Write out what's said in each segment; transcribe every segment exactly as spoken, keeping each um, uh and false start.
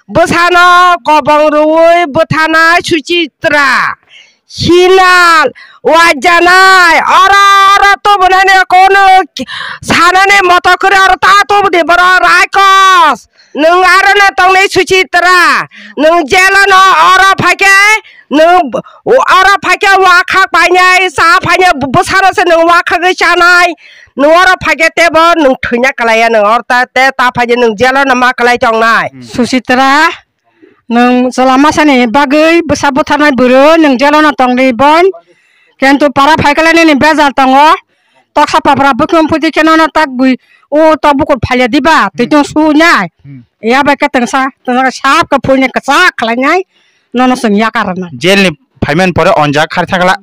bwsano kobong rwui bwtharnai Suchitra, Hinal, wajanai, oro oro tubunani kono ki-, sanani moto kwrwi oro ta tubudi borok Raikos. Nwng aro no tongnai Suchitra, nwng jelo no oro phaikhe, nwng b-, oro phaikhe wakhak painai, cha phainai, bwsano se nwng wakhagwi chanai, nwng oro phaikhe tebo nwng thwina kwlaiya, nwng oro ta, te ta phaikhe nwng jelo no ma kwlai tongnai. Hmm. Suchitra, nwng chwla masani bagwi bwsa butharnai bwrwi nwng jelo no tongdi bon, kintu para phaikhe nini bejal tongo. Toksa papra bwkhwng phuti khe nono tak bui o tok bukur phalia diba, twi tong su nai. Hmm. Ya bai khe tengsa, tengsa sap khe phuini kwchak khlai nai, nono chwng yakar rwnai. Jail ni phaiman pore onjak khar thakla.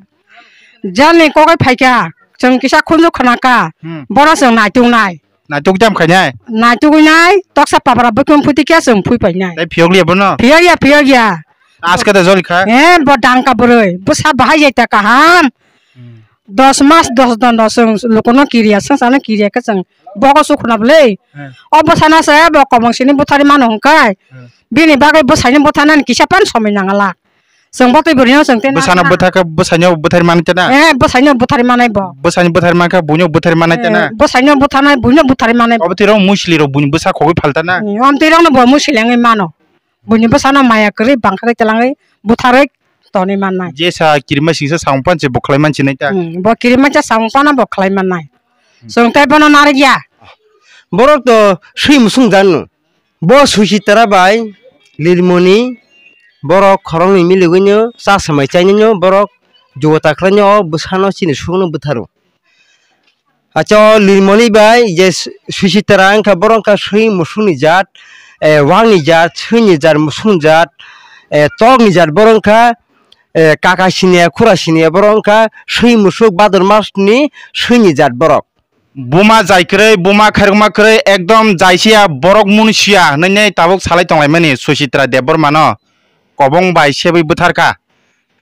Jail ni kokai phaikha, chwng kisa khunju khwnakha, hmm, bono chwng naituk nai. Naituk jam khainai? Naituk nai, toksa papra bwkhwng phuti khe chwng phui painai. Tai phiyok liya bono? Phiyok ya, phiyok ya. Aske da joli kha? Eh, bo dangka bwrwi, bwsa bahai jai ta kaham. Hmm. Dos mas, dos dondo chwng lukuno kiriya, swngcharno kiriya khe chwng bogo sukhna bwle. Hmm. O bwsano se bo kobong sini buthari mano hwnkhe. Hmm. Bini bagwi bwsaino butharnani kisa pan somoi nangala. Chwng bo twi bwrwino chwng tei bwsano nangkha. Bwthakhe bwsaino buthari manai tana? Eh, bwsaino buthari manai bo. Bwsaino buthari mankha buino buthari manai tana? Eh, bwsaino butharnai buino buthari manai bo. Obo twi rok muisli rok buini bwsa khogwi phaltana? Hmm, om twi rokno bo muisli wngwi mano. Buini bwsano maya kwrwi bangkha khe twlangwi butharwi tonwi mannai. Jesa kirima singsa samung panse bo khlai mansinai ta? Hmm, bo kirima cha samung pana bo khlai mannai. Hmm. Chwng tei bono narwkya. Borok to swi musung janu. Bo Suchitra bai Lilmoni borok khoroknwi miligwino cha swmai chainino borok jugo ta khlainw o bwsano chini sukno bwtharo. Acha o Lilmoni bai je Su-, Suchitra wngkha, borok wngkha swi musukni jat, eh, wakni jat, swini jat, musukni jat, eh, tokni jat borok wngkha, eh, kaka siniya, khura siniya borok wngkha swi musuk Bhadrasni swini jat borok. Buma jai kwrwi, buma khairokma kwrwi, ekdom jaisiya borok munsiya hwnwi tabuk salai tonglaimani Suchitra Debbarmano kobong bai sebwi bwtharkha.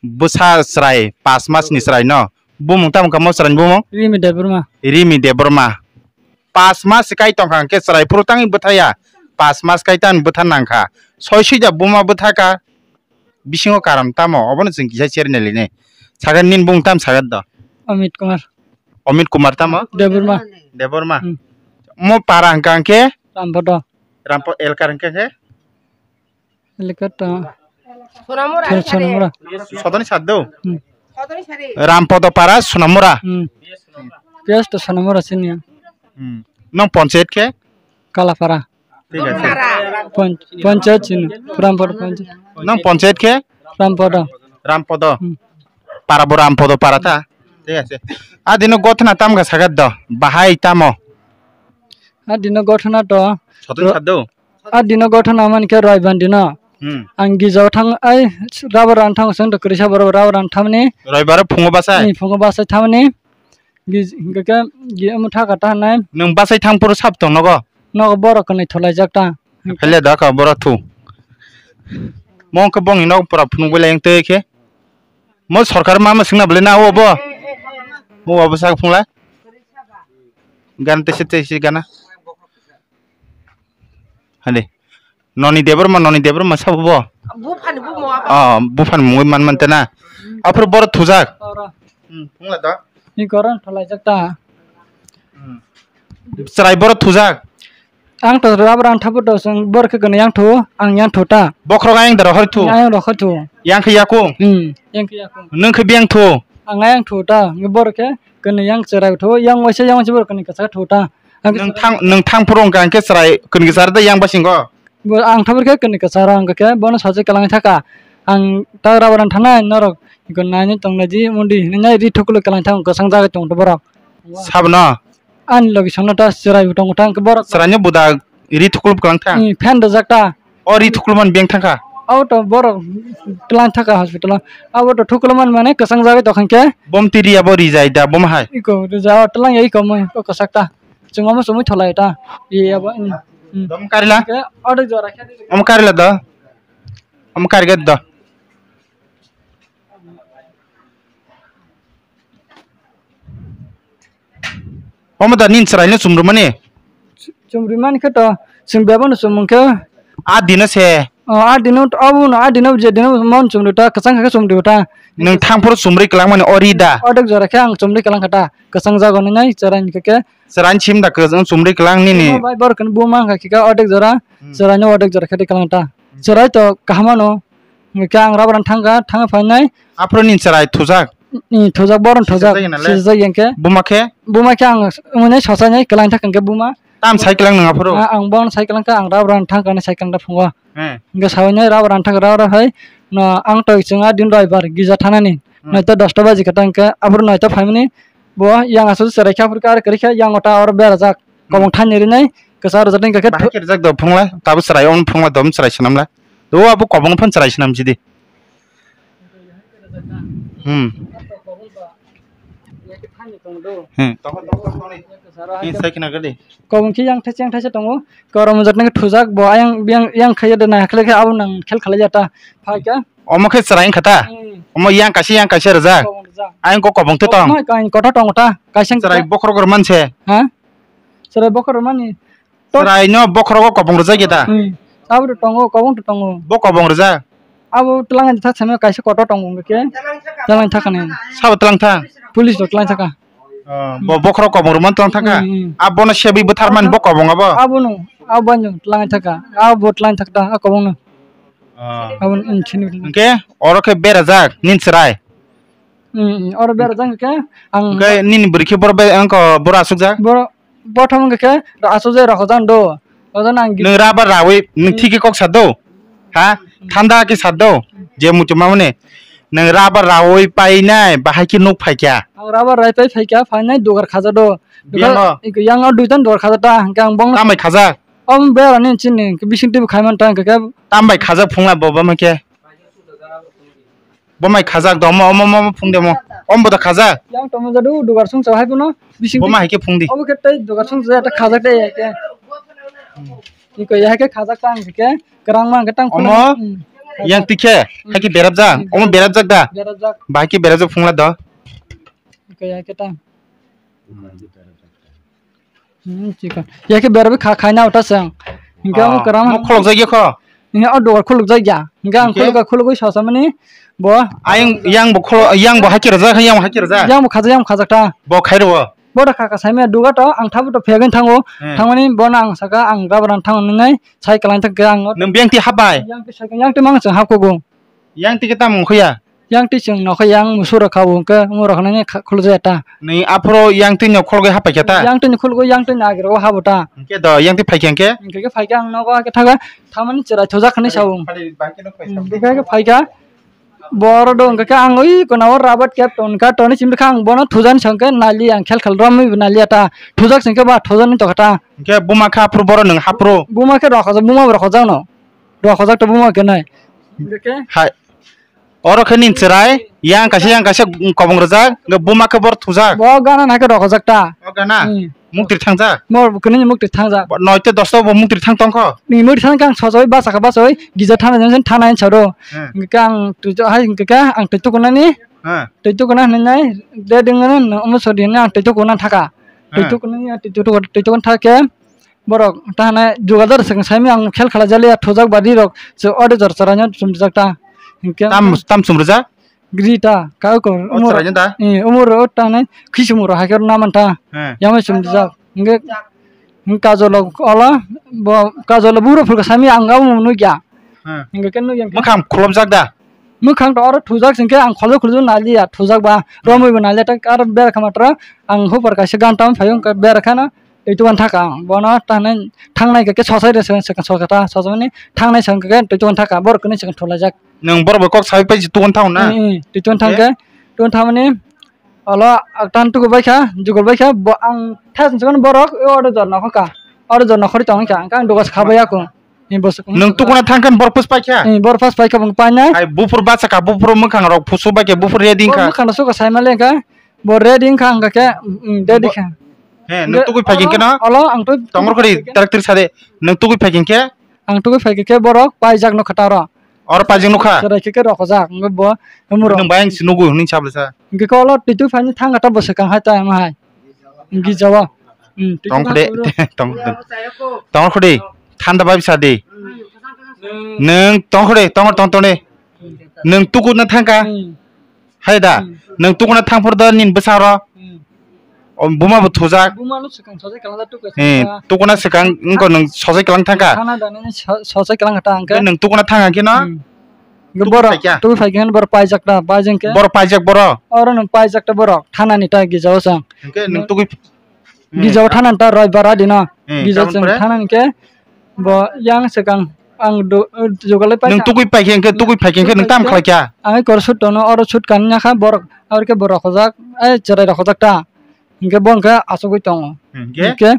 Bwsa chwrai, pas masni chwraino. Bumung tamo kamo chwraini bumung? Rimi Debbarma. Rimi Debbarma. Pas mas kai tongkha hwnkhe chwrai phuru tangwi bwthaya. Pas mas kai tani bwtha nangkha. Soi sui da buma bwthakha. Bisingo karon tamo? Obono chwng kisa cherni lini. Sakha nini bumung tamo sakha do? Amit Kumar. Amit Kumar tamo? Debbarma. Debbarma. Hmm. Mo para hwnkha hwnkhe? Rampodo. Rampo elkar hwnkha hwnkhe? Elkar to. Sonamura. Sonamura. Sodoni saddo? Hmm. Rampodo para Sonamura. Hmm. Piyas to Sonamura sini. Hmm. Nong ponchayat khe? Kalapara. Thik ase. Pon-, ponchayat sini. Rampodo ponchayat. Nong ponchayat khe? Rampodo. Rampodo. Hmm. Para bo Rampodo para ta. Thik ase. A dino gothna tam ga sagat do. Bahai tamo? A dino gothna to. Sodoni saddo? A dino gothona man khe Roibar dino. Hmm. Ang gijao thang, ai, rubber rang thang, seng to kwrwisa borok rubber rang thamni. Roibar phungo basai? Ni phungo basai thamni. Gij-, hingke ke, gi, omo thaka ta nai. Nwng basai thang phuru sab tong nogo? Nogo borok kwnwi tholaijak ta. Phele da ka borok thu. Mo khe bongni nok pura phunuk belai ang tei khe. Mo sorkar ma ma singna belai na o bo. Mo bo sak phungla. Gan te se te se gana. Hade. Noni Debbarma, Noni Debbarma sabo bo? Buphani bumo abo. Oh, buphani mungwi man man tena. Aphuru boro thujak. Oro. Hmm, thungla da. Ni goron tholaijak ta. Hmm. Chwrai boro thujak. Ang to rubber rang thabu to song bor khe gwnwi yang thu, ang yang thu ta. Bokhorok ayang dara hor thu. Ayang rokha thu. Yang khe yakung. Hmm, yang khe yakung. Nung khe biyang thu. Ang ayang thu ta. Bor khe gwnwi yang chwrai thu, yang waisa yang waisa bor khe gwnwi kwchak thu ta. Ang nwng thang, nwng thang phuru wngkha hwnkhe chwrai kwnwi kwchar da yang basingo? Bo ang thabar khe kwnwi kwcharo wngkha khe bono sachi kwlangwi thaka. Ang ta rubber rang thanai norok gwnani tongnai di mundi hinwi nai ri thuklwi kwlangwi thang kwchang jagwi tongtho borok. Sabono? Ani logi songno ta chwrai bo tongo thang khe borok. Chwraino buda ri thuklwi kwlang thang? Ni fan rwjak ta. O ri thuklwi man beng thangkha? Abo to borok twlang thaka hospital o. Abo to thuklwi man mane kwchang jagwi tongkha khe. Bom twi ri abo rijai da bom hai? Iko rija o twlang ya iko mui o kwchak ta. Chwng omo chumui tholai ta. Ye abo, hmm, hmm. Dom karila? Ke, ode jora khe. Omo karila do? Omo kariga do? Omo da nini chwraino chumrwmani? Chumrwmani khe to, chwng bebano chumung khe. A dino se? O, a dino, abo no, a dino, je dino mon chumri ta, kwchang kha khe chumri ta. Nwng thangphuru chumri kwlangmani o ri da? Odek jora khe ang chumri kwlang kha ta, kwchang jago nini chwrai ni khe. Chwrai ni sim da kwchang chumri kwlang nini? Bai borok ni buma wngkha khe odek jora, hmm, chwrai no odek jora khe kwlang ta. Hmm. Chwrai to kaham ano, hwnkhe ang rubber thangkha, thang phainai. Aphuru ni chwrai thujak? Ni thujak, boron thujak. Sijak jagina le? Sijak jagina khe. Buma khe? Buma khe ang wngmani sosa nai kwlang thak hwnkhe buma. Tam sai kwlang nang aphuru? Ah, ang bon sai kwlang kha, ang rubber thangkha ni sai kwlang da phungo. He. Hingke sawi nai rubber ang thak rubber hai no ang toi chwng a din roi bar gija thanani. Hmm. Noito dosta baji kha tang khe aphuru noito phaimani bo yang aswk chwrai kha aphuru khe ar kwrwi kha yang ota or berajak. Hmm. Kobong thani rinai kwchar rwjak tang khe. Bahai khe rwjak do phungla tabo chwrai on phungla dom chwrai swnamla. Do abo kobong phan chwrai swnam jidi. Hmm. Hmm, tongkha, tongkha, tongkha. Hmm, sai khna gadi. Kobong khe yang thaisa, yang thaisa tongo. Korom jat nang thujak bo ayang, yang, yang khaiya de na khle khe abo nang khel khalai jata. Phaikha. Omo khe chwrai wngkha ta? Hmm. Omo yang kaisa, yang kaisa rwjak? Kobong rwjak. Ayang ko kobong te tong? Omo kain kotha tongo ta. Kaisa wngkha. Chwrai bokhorok rwman se? Ha? Chwrai bokhorok rwmani. Chwrai no bokhorogo kobong rwjak ya da? Hmm. Abo to tongo, kobong to tongo. Bo kobong rwjak? Abo twlang ani thak samya kaisa kotor tongo hwnkhe. Twlang thak ani. Sabo twlang thak? Police rok twlang thaka. Oh, bo bokhorok kobong rwmani twlang thaka? Hmm, hmm. Abono sebwi bwtharmani bo kobong abo? Abono, abo no twlang thaka. Abo twlang thak ta, a kobong no. Oh. Abo no, hmm, sini. Hwnkhe oro khe berajak nini chwrai? Hmm, hmm. Oro berajak hwnkhe ang. Hwnkhe nini bwrwi khe boro be-, angko boro asukjak? Boro Bothom wngkha khe aswk je rokho jang do. Odo nang nwng rubber rawi, nwng thik khe kok sa do. Ha? Thanda khe sa do. Je muchung mamani. Nwng rubber rawi painai, bahai khe nuk phaikha. Ang rubber rai pai phaikha, phainai dugar khaja do. Dugar, yang o duitan dugar khaja ta, hwnkhe ang bong. Tambai khaja? Om berani chini, bising twi khai man ta, hwnkhe. Tambai khaja phungla bo, bo hwnkhe. Bo mai khajak do, omo, omo, omo, omo phung de mo. Om bo da khajak. Yang tongma jadu dugar song chao hai bono. Bising bo ma hai khe phung di. Obo khe tei dugar song chao ta khajak tei ya khe. Iko ya khe khajak tang khe kerang ma khe tang. Omo, hmm, yang tikhe, hmm, hai khe berap jak. Hmm. Omo berap jak da. Berap jak. Ba hai khe berap jak phung la do. Iko ya khe tang. Hmm, chikon. Ya khe berwi kha khaina uta seng. Hingke amo kwrang mo kholok jagya kho. Hingke o dugar khuluk jagya. Hingke ang khuluk khulugwi sosa mani bo. Ayang yang bo kholo, yang bo hakira jak, yang bo hakira jak. Yang bo khaja, yang bo khajak ta. Bo khairo. Bo da kha kha saimaya duga to ang thabu to phegwi thango. Hmm. Thangmani bo na ang saka ang rubber ang thang nai sai kalang thak ang. Nang biyang ti habai. Yang ti sai yang ti mang chang hap kogo. Yang ti ke tam khoya. Yang twi chwng nokha yang musura kha bo hwnkhe omo rok nani kha-, khulujaya ta. Ni aphuru yang twi no khulgwi hapai khe ta? Yang twi ni khulgwi yang twi ni agiro habo ta. Hwnkhe do yang twi phai khe hwnkhe? Hwnkhe khe phai khe ang nogo hakhe thago thamani chwrai thujak hinwi sao. Phai, phai, phai, phai, phai. Hwnkhe khe phai kha boro do hwnkhe khe ang ui kona o rabat kep ton kha toni chimri kha ang bono thujani song khe nali ang khel khel romwi bo nali ta thujak song khe ba thujani tokha ta. Hwnkhe buma kha aphuru boro nwng haphuru? Buma khe rokho buma bo rokho jak no rokho jak to buma khe nai. Hwnkhe khe hai. Oro khe nini chwrai, yang kaisa, yang kaisa kobong rwjak, hwnkhe buma khe bor thujak. Bo gana hai khe rokojak ta. O gana? Hmm. Muktwi thangjak? Bor kwnwi muktwi thangjak. Bo noito dosto bo muktwi thang tongkho? Ni muktwi thang khe ang sochoi bachakha bachoi, gija thana jani thana hinwi saro. Hmm. Hwnkhe ang twi hai hwnkhe khe ang twi tukunani. Hmm. Twi tukuna hinwi nai, de ding nang omo sori hinwi ang twi tukuna thaka. Twi hmm. Tukunani, twi tukuna, twi tukuna thaka khe. Borok ta hwnai jugadar swkang saimwi ang khel khala jaliya thujak badi rok se ode jor chwraino chumjak ta. Hinkhe tam, tam chumrwjak? Gri ta, ka uko, o umor, chwraino da? Eh, umor o ta hwnai khisumung rok hai khe naman ta. He. Yamai chumjak. Hinkhe, hinkhe kajol rok olo, bo kajol buro phulka saimwi ang abo nukya. He. Hinkhe khe nukya hinkhe. Mwkhang khulobjak da? Mwkhang to oro thujak singkhe ang kholo khulju naliya, thujak ba, hmm. Romwi bo naliya, ta aro bera kha matro, ang hupar kaisa gan tam phaio, hinkhe bera khana, twi tuan thaka ang. Bono tanai thangnai khe, khe sosai re se, se, sokha ta, sosai ni thangnai sang khe twi tuan thaka, borok kwnwi se thulaijak. Nwng borok bai kok saui pai twi tuan thang na? Hmm, hmm, twi tuan thang khe, tuan thangmani, olo, ah, tan tuku bai kha, jugol bai kha, bo ang thas ni borok, o oro jor nokho ka, oro jor nokhori tong kha, ang kang dugas kha bai ya ko. Ni bwswk. Nwng tukuna thang khe borok phus paikha? Ni borok phus paikha bung painai. Ai buphur bachakha, buphur mwkhang rok phusu baikhe, buphur ready wngkha. Mwkhang rok suka saimale kha. Bo ready wngkha hwnkha khe, mm, ready kha. He, nwng tugui phaikhe no? Olo, ang twi tongor khori tarak tarak sade. Nwng tugui phaikhe khe? Ang tugui phaikhe khe borok paijak no khataro. Oro paijak nukha? Chwrai khe khe rokojak. Wngkhe bo, umuro. Nwng bai ang si nugu hwnwi sablasa. Hwnkhe khe olo twi twi phaini thang kha ta bwswk kang hai ta hai. Gijao. Hmm, tong khode, tong, tong khode. Thanda bai bisa di. Nwng tongkhore, tongkhor tong tongni. Nwng tukuna thangka. Hmm. Hai da. Hmm. Nwng tukuna thangphor da nin bwsaro. Hmm. O buma bo thujak. Buma no swkang sojai kalang da tukuna. Hmm, thangka. Tukuna swkang wngko nwng sojai kalang thangka. Thana da nini so-, sojai kalang ta hangke. Nwng tukuna thangka khe no. Hmm. Tukui Boro, phaikya. Tukui phaikya hwn boro paijak ta, paijak khe. Boro paijak boro. Oro nwng paijak ta boro, thana ni ta gija o chwng. Hingke nwng tukui. Gija o thana ni ta roi bara dino. Hmm, gija o chwng thana ni khe. Bo yang swkang ang do-, jugalai paisa. Nwng tukui paikhe hingke, tukui paikhe hingke nwng tam khlaikya. Ang kor sut tono, oro sut kan nya kha borok, aro khe borok hojak, ai cherai rok hojak ta. Hingke bo hingke asugui tongo. Hingke? Hingke,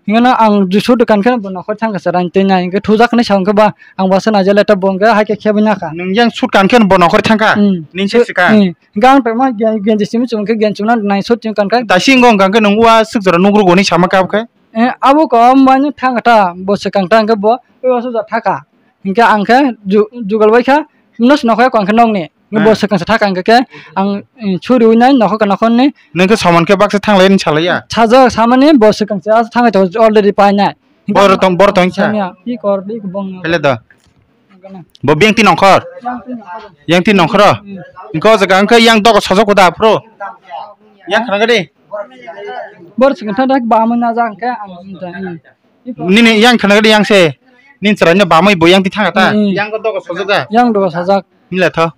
hingke no ang sut kan khe bo nokhor thangkha cherai twi nai. Hingke thujak hinui sa hingke ba ang basa naijale ta bo hingke hai khe khebui nakha. Nwng yang sut kan khe bo nokhor thangkha? Hmm. Nini se swkang? Hmm. Hingke ang tongma gen-, genji simi chumkhe gen chumna nai sut chum kan kha. Daisi wngkha hingke nwng ua swk jora nukrogo hinui sama kha khe? Eh, abo ko mani thang ta, bo swkang ta hwnkhe bo, o aswk ja thaka. Hwnkhe ang khe ju-, jugal bai kha, no se nokha ko ang khe nokni. Bo swkang sa thaka hwnkhe khe ang, eh, suri ui nai nokha ka nokha ni. Nang khe saman khe baksa thanglai ni salai ya? Sajak samani bo swkang sa thangai to already pai nai. Bor tong, bor tong kha. Samya, pi kor di bong. Hele da. Bo beng tin ongkhor? Yang tin ongkhor. Yang tin ongkhor? Hmm. Engko jaga engko yang dogo sojok da, bro. Yang khana gadi? Bor sing thang dak ba mun na jang ke ang ta. Hmm. Nini yang khana gadi yang se. Nin chwrai no ba mai bo yang ti thang ta. Hmm. Yang ko dogo sojok da? Yang dogo sojok. Mila tho.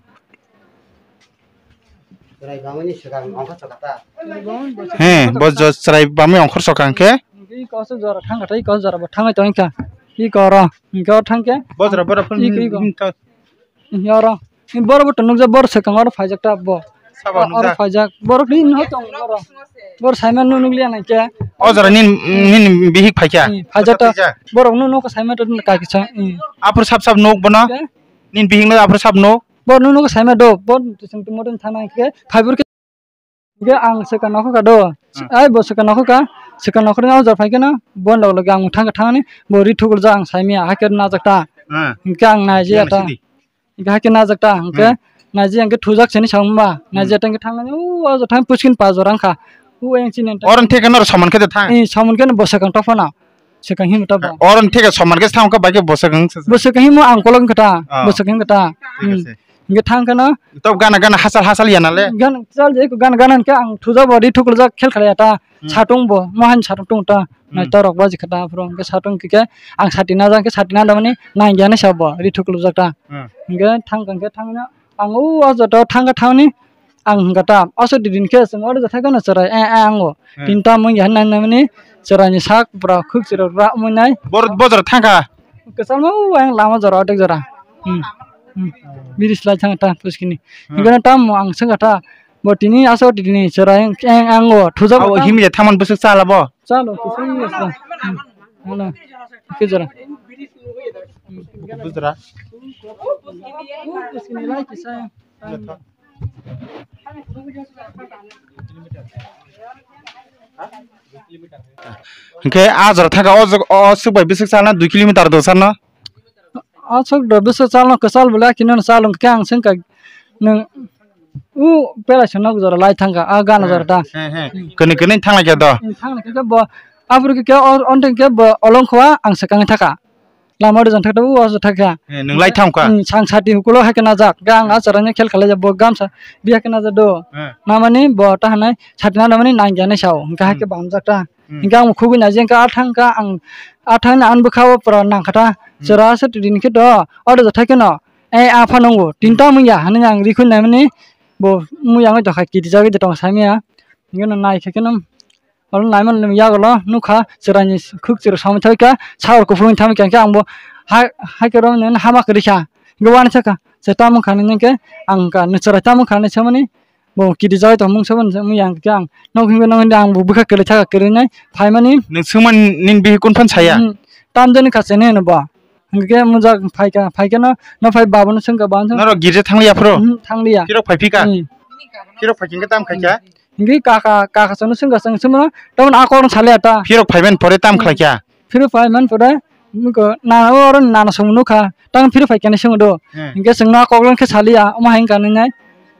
He, bo jo chwrai bamwi ongkhor sokha hwnkhe? Iko se jora thang kha, iko jora bo thangwi tong kha. Iko oro, iko thang khe. Bo jora borok phun iko, iko. Oro. Borok bo tonok je bor swkang oro phaijak ta bo. Sabo oro nukjak. Phaijak. Borok ni no tong oro. Bor saima nu nukliya nang khe. O jora nin, nin bihik phaikha. Hmm, phaijak ta. Borok no nokha saima to ka kisa. Hmm. Aphuru sap sap nuk bono. Nin bihik no aphuru sap nuk. Bo nunu ko saima do, bo tising timo tin thana ke, phaibur ke, ke ang seka nokho ka do. Hmm. Ai bo seka nokho ka, seka nokho ka jor phai ke na, bo log log ang thang thang ni, bo ri thukul ja ang saimia, ha ke na jak ta. Hmm. Ke ang nai je ta. Ke ha ke na jak ta, ke Hmm. nai je ang ke thujak seni samba, nai je Hmm. tang ke thang ni, u o thang puskin pa jor ang kha. U eng chini ta. Oron theke nor saman ke de thang. Eh, saman ke bo seka tong phana. Swkang himo ta bo. Oro ni theke soman khe thang kha bai khe bo swkang se. Bo swkang himo ang kolok kha ta. Ah. Bo swkang kha ta. Thik ase. Hmm. Hingke thang kha na. Tok gana gana hasal hasal ya na le. Gan chal je ko gan gana ke ang thuja bo ri thukul jak khel khala ya ta. Hmm. Satung bo mohan satung tung ta. Hmm. Nai ta rok ba ji kha ta phuru hingke satung ke ke ang sati na jang ke sati na da mani nang ya ni sa bo ri thukul jak ta. Hmm. Hingke thang kha ke thang na ang u o joto thang kha thang ni. Ang hwnkha ta, aswk di din khe chwng oro jotha kheno chwrai, eh, eh, ango. Hmm. Tinta mung ya nang nang ni chwrai ni sak pura khuk chwrai ra mung nai. Bor-, bojor thangkha. Kwchangma o ang lama jora, odek jora. Hmm. Hmm. Biri slai thang ta, puskini. Hmm. Hingkheno tamo ang swngkha ta, bo tini aswk di din chwrai, eh, ango, thujak. Abo ta. Himya thaman bwswk chala bo? Chalo, kwchang ni aswk. Hmm. Ano, khe jora. Bujra. Puskini lai kisa. Hingke a jora thangkha o jog-, o swk bai bwswk salna dui kilometer do salna? O swk do bwswk salna kwchal bwle kino no chal hwnkhe ang swngkha nwng u pela swnok jora lai thangkha a gana jora ta. He, he. Kwnwi kwnwi thanglaikha do. Thanglaikha bo aphuru khe o, o, onteng khe bo olong khwa ang swkang thakha. Lama rijang thakta o aswk thakya. Eh, nwng lai thangkha? Hmm, sang sati hukulo hai khe najak. Ga ang achara ni khel khalai bo gamsa biya khe najak do. Eh. Namani bo ta hanai sati na namani nangya nai sao. Hingke hai khe bamjak ta. Hmm. Hingke ang khugui naji hingke athang ka ang athang na an bwkha o pura nangkha ta. Hmm. Chwra aswk twi din khe do. Oro jotha khe no. Eh, apha nungo. Tinta mungya hani ang rikhui naimani bo muyang tokha kiti jagwi tong saimya. Hingke no nai khe khe no. Oro naimani yagulo nukha chwraini khuk chwrwi samwi thangkha, sakor kuphur wngwi thangkha, hwnkhe angbo hai, hai khe romwi nini hama kwrwikha. Hwnkhe uansukha, je tamung kha nini hwnkhe ang wngkha, nwng chwrai tamung kha hinwi samani bo kiti jagwi tongmung samani wngya hwnkhe ang nok hwnwi nokni angbo bwkha kwrwi thaka kwrwinai phaimani. Nwng swngmani nini bihik kunu phano saya? Hmm, tamjani kha sini hwnwi bo. Hwnkhe mujak phaikha, phaikheno, no phai babono swngkha, babono swngkha. Norok girja thangliya phuru? Hmm, thangliya. Phirok phaiphika? Hmm. Phirok phaikha hwnkhe tamo khaikha? Hwnkhe kaka, kaka chwngno swngkha, chwng swngmano, tamoni a kokno salia ta. Phirok phaiman pore tamo khlaikha? Phirok phaiman pore, nana o oro nana chwng nukha, tamo phirok phaikha hinwi swngdo. Hmm. Hwnkhe chwngno a kokno khe salia, omo hai wngkha nini nai.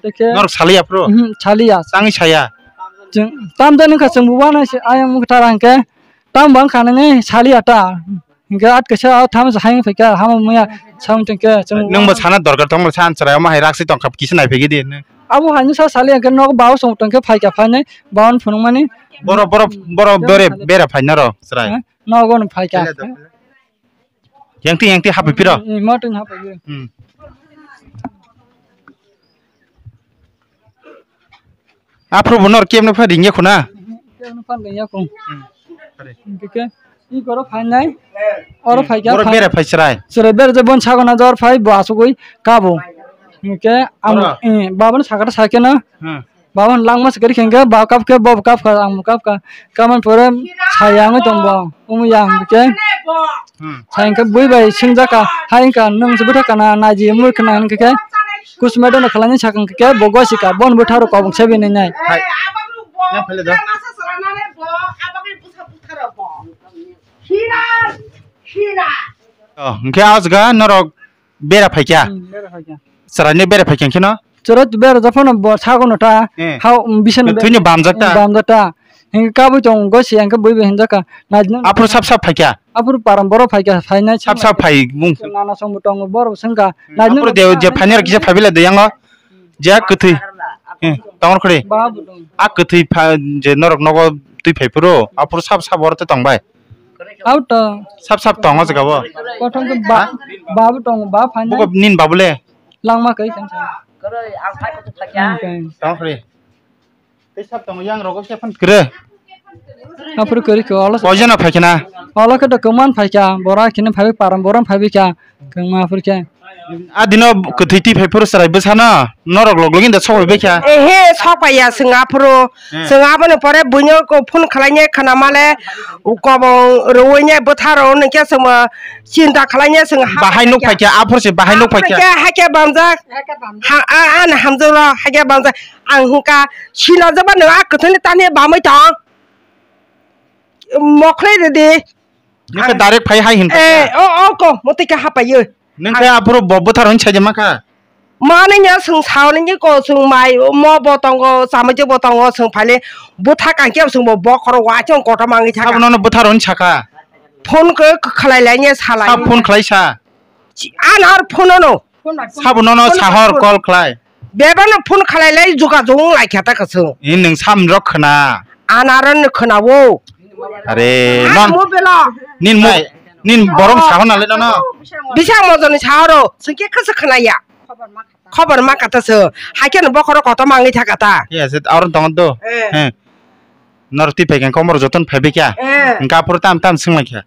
Tei khe norok salia phuru? Hmm, salia. Changwi saya? Chwng, tamjani wngkha chwngbo uanai se, ayang wngkha tara hwnkhe, tamo bo wngkha nini salia ta. Hingke at kaisa o tham sa hayung phaikha, hamo muya samung tongkhe chwng. Nwngbo sana dorkar tongma sa chwrai omo hai rakse tongkha kisa naiphai di. Abo haino sa sali hingke nogo bao song tongkhe phaikha phainai baon phunukmani. Boro, boro, boro bere, bere phainaro chwrai. Nogo no phaikha. Yang ti, yang ti hapai piro. Moto hapai. Hmm. Aphuru bo nor kemno pha ringya khuna. Kemno pha ringya khun. Hingke i goro phainai. Oro phaikha. Oro bere phai chwrai. Chwrai bere je bon sagona jor phai bo asugui kabo. Hingke ang babon sakata sakena. Babon langma se gari khengke ba kapke bo kapka ang kapka. Kaman pore sayang tongbo. Umu yang ke. Hmm. Hai hingke bui bai singjaka, hai hingke nwng se bwthak kana naji mur kana hingke ke kusme dono khalani sakang ke bo gosika bon bwtharo kobong sebi nai nai. Hai. Ya phele da. Oh, hingke asga norok bera phaikya. Hmm, bera phaikya. Chwraino bera phaikya kheno. Chwrai bera japhano bo sagono ta. Eh. Hao, um, bisano bera. Thwino bamjak ta. Bamjak ta. Hingke kabui tong gosi hingke bui bai hinjaka. Naijno. Aphuru sap sap phaikha. Aphuru param boro phaikha phainai. Sap sap phai mung. Nana songbo tongo boro sengka. Naijno. Aphuru de je phainai kisa phaibila de yango. Je kwthwi. Eh, tongor khri. Babu tong. A kwthwi pha je norok nogo twi phai phuru. Aphuru sap sap oro te tong bai. Auto. Sap sap tongo jaga bo. Kothom ke ba, babu tong ba phainai. Buko nin babu le. Langma kai kan sa. Tongor khri. Tei sab tongo yang rogo khe phano kwrwi. Aphuru kwrwi khe olo. Poison no phaikhe na. Olo khe to kwman phaikha, bora kheno phaiwi param borom phaiwi kha, kwma aphuru khe. A dino kwthwi twi phai phuru chwrai bwsano norok log login da sok bai kha. Ehe, sok pai ya chwng aphuru. Hmm. Chwng aboni pore buino ko phone khlainai khna male, kobong rwui nai bwtha rw hwnwi khe chwng chinta khlainai chwng ha bahai nuk phaikha, aphuru se bahai nuk phaikha. Hakhe bamjak. Ha, a, a, na hamjak ro, hakhe bamjak. Ang hwnkha, sinajaba nwng a kwthwini tani bamwi tong. Mokhlai rwdi. Nwng khe direct phai hai hwn. Eh, o, o, ko, motwi khe hapaiyo. Nwng khe aphuru bo bwthar hwn saide mankha. Mani nya swng saoni ko swng mai, mo bo tongo, chamai bo tongo, swng phaile bwtha kangke swng bo bokhoro wa chong koto mangi thaka. Abono no bwthar hwn saka. Phone khe khlai lai nya salai. Sa phone khlai sa. Chi-, an ar phone no. Sabo nono sahor call khlai. Bebano phone khlai lai jogajog wng lai kha ta kwchwng. Ni nwng sam rok khna. An aro no khna o. Are non. Mo bela. Nin mo, nin borong sahor na le nono. Bisa mo joni sahoro. Sengke khasa khna ya. Khobor ma kata se. Haikhe no bokhoro koto mangi thaka ta. Yes, aro tong do. Eh. He. Nor ti pekeng komor joton phai bikya. Eh. Engka pur tam tam sing lai kha.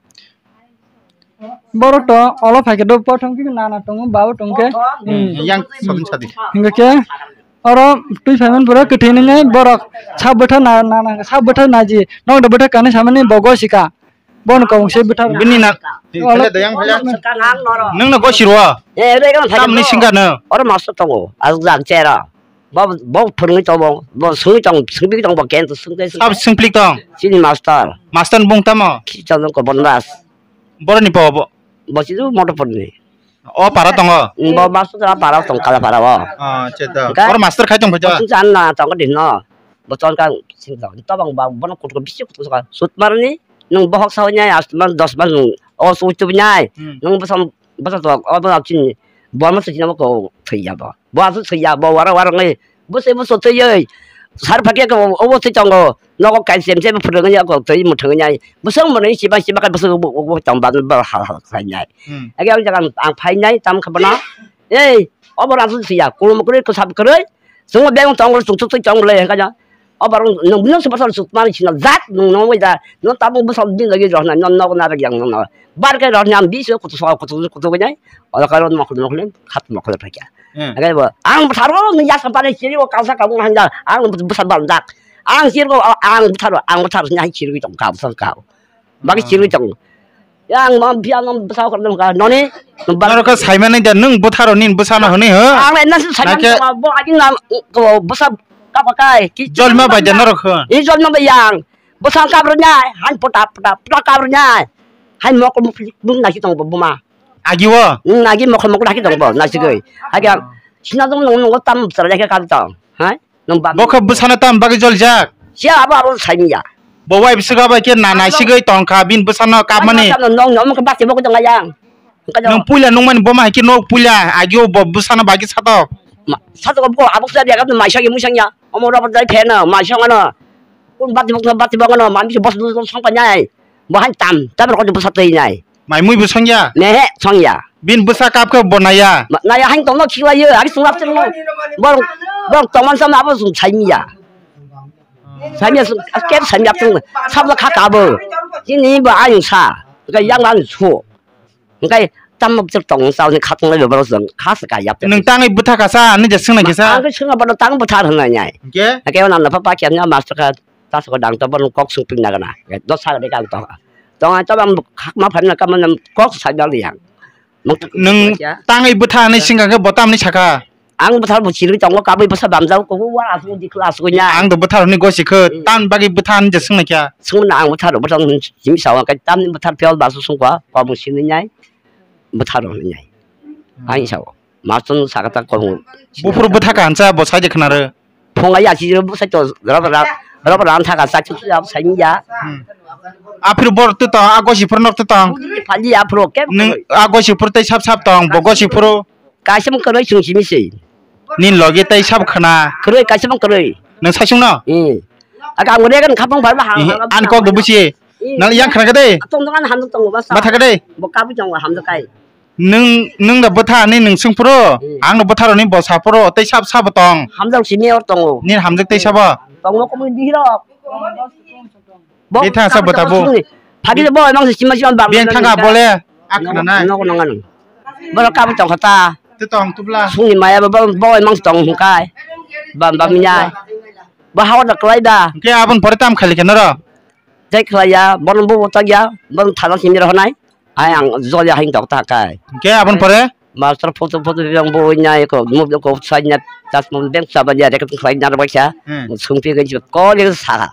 Borok to olo phaikhe do, pothom khe nana tongo, babo tongkhe. Hmm, yang sabin sadi. Hingke khe oro twi phaiman borok kwthwi nwngnai borok sab bwtha na, na, na, sab bwtha naji. Nok da bwtha kanwi samani bo gosika. Bono kobong se bwtha. Bini na, olo phai da yang phai. Nung na gosi rwa. Eh, re kan phai. Tamni singa no. Oro master tongo. Azak chera. Bo, bo phwrwngwi tongo, bo swngwi tong, swngpik tong, bo kento swngwi swngwi. Sab swngplik tong? Chini master. Master ni bung tamo? Kichajong ko Bondas. Boroni po bo? Bo chidu Motorpur ni. O para tongo? Mm, bo master tara para tong, kala para bo. Ah, chedo. Oro master khai tong phaito? Bo chwng chan na tong di no. Bo chon ka sing tong. Tobang ba bono kutu bisi kutu ka. Sut marni, nung bohok sawi nyai, as man, dos man nung. O sut tu nyai. Hmm. Nung bosong, bosong to, o bo chini. Bo ma chini mo ko thwiya bo. Bo aswk thwiya, bo wara wara wngwi bwsai bwsai thwiwi sar phakhe khe obo thwi tongo. Nogo kaisa sem sem phwrwngwi ya kok thwi mwthangwi nai. Bwswk mwnwi siba siba khe bwswk bo, bo, bo tong ba, ba hal hal khlai nai. Hmm. Age ang jaga ang phai nai tam kha bono. Ei, obo aswk thwiya, kulum kwrwi kwsap kwrwi. Chwngno beng tong rw, chwng chwng tong rw le, hwnkhe o borok nwng, nwng se bwsal chukmani sina jat nwng nw wngwi da, nwng tabuk bwsal din lagi rw hwnna, nwng nogo narwk yang nwng no. Bar khe rw hwnna, ang biso kutu so, kutu, kutu, kutu, kutu, kutu, oro khe rw mokol, mokol, khat mokol phaikha. Hmm. Hwnkhe bo, ang bwsaro nwng yasa bari siri o kasa kabung hanja, ang bwsal banjak. Ang siri o, ang bwsaro, ang bwsaro hwnwi sirwi tong kha, bwsal kha. Bagwi chirwi tongo. Yang no bia no bwsa kor nang ka noni. Norok khe saimani da nwng bwtharo nini bwsano hwnwi ho? Ang lai nasi saimani tongo, bo agin na ko bwsa kapa kai. Jolma bai da norok ho? I jolma bai yang. Bwsa kabro nyai, han pota pota pota kabro nyai. Hai mokol mukli nasi tongo buma. Agi wo? Nagi mokol mokol haki tongo nasi goi. Hagi ang sina dong nong nong tam bwsa ya ka tong. Hai? Nong ba. Bo khe bwsano tam bagwi joljak? Siya abo abo saimya. Bo wai bwswk bai khe na naisigwi tongkha bini bwsano kapmani. Nong nong khe bati bo tong yang. Nwng puila nungmani bo ma hai khe nok puila agio bo bwsano bai khe satok. Satok bo abuk sa dia maisa ge musang ya. Omo rok dai pheno maisa ngano. Kun bati bo bati bo ngano mami se bos bos song pa nyai. Bo han tam tam rok bwsa twi nai. Mai mui bo songya? Nehe, songya. Bin bwsa kap khe bo naya? Ma-, naya hain tongno khiklaiyo, ari sungrap chwngno. Borok, borok tongman sama abo sung saimiya. Saimiya sung, kep saimiya chwng, sabla kha kabo. Chini bo ayung sa, hwnkhe yang ang su. Hwnkhe tamma bwswk tong sa, hwnkhe kha tonglai borok jwng, kha se kaiya. Nwng tangwi bwtha kasa, ani je swngnai kisa? Ang khe swngna bono tang bwtha rwnai nai. Hwnkhe? Hwnkhe o nang napha pa khe ang master kha. Ta soko dang to bono kok sung ping nagana. Dos sa de kang to. Tong ai to bang khak ma phan na ka man kok sa dal yang. Nwng tangwi bwtha ni singkang khe bo tamni saka? Ang bwtha bo chirwi tongo kabwi bwsa bamjao ko wa asuk di class ko nya. Ang do bwtha ni gosi khe tan bagwi bwtha ni je sung na kya? Sung na ang bwtha ro bwtha ni simi sa wa ka tamni bwtha phyol ba su sung kwa ko bo sini nyai. Bwtha ro ni nyai. Ang sa wa. Master no saka ta kok. Buphuru bwtha ka hansa bo sai de khna re. Phunga ya si ro sai to rob ra rob ran tha ka sa chu ya sai ya. Hmm. Aphuru bor tu tong, a gosi phuru nok tu tong. Phali ya phuru ke. Nwng a gosi phuru tei sap sap tong, bo gosi phuru. Kaisam kwrwi sung simi sei. Nin logi tei sap khna. Kwrwi kaisam kwrwi. Nwng sai sung no? Hmm. Aga ang re kan khapang bar ba ha. An kok do busi. Nang yang khna ka de. Tong tong an ham tong ba sa. Ba tha ka de. Bo kabu tong ham kai. Nwng, nwng da bwtha ni nwng swng phuru, hmm, ang no bwtha roni bo sa phuru, tei sab sabo tong. Hamjak simi or tongo. Nini hamjak tei sabo? Tongo komui di rok. Bo bwtha sa bwtha bo. Phagi bo emang sima sima bam. Biang thangka bole, ak khna nai. Nogo nongan. Bo kabo tong khata. Te tong tubla. Sungni maya bo, bo emang tong hungkai. Bam bam nya. Bo hawa da klai da. Ke abon pore tam khali kenaro. Jai khlaiya, bono bo bo tagya, bono thana simi rohonai. Ai ang jolya hain tok ta kai. Hingke aboni pore? Master photo photo yang bo nya ko mo ko sai nya tas mo beng sa ba nya rek sai nya ba sa. Hmm. Sung pi ko le sa.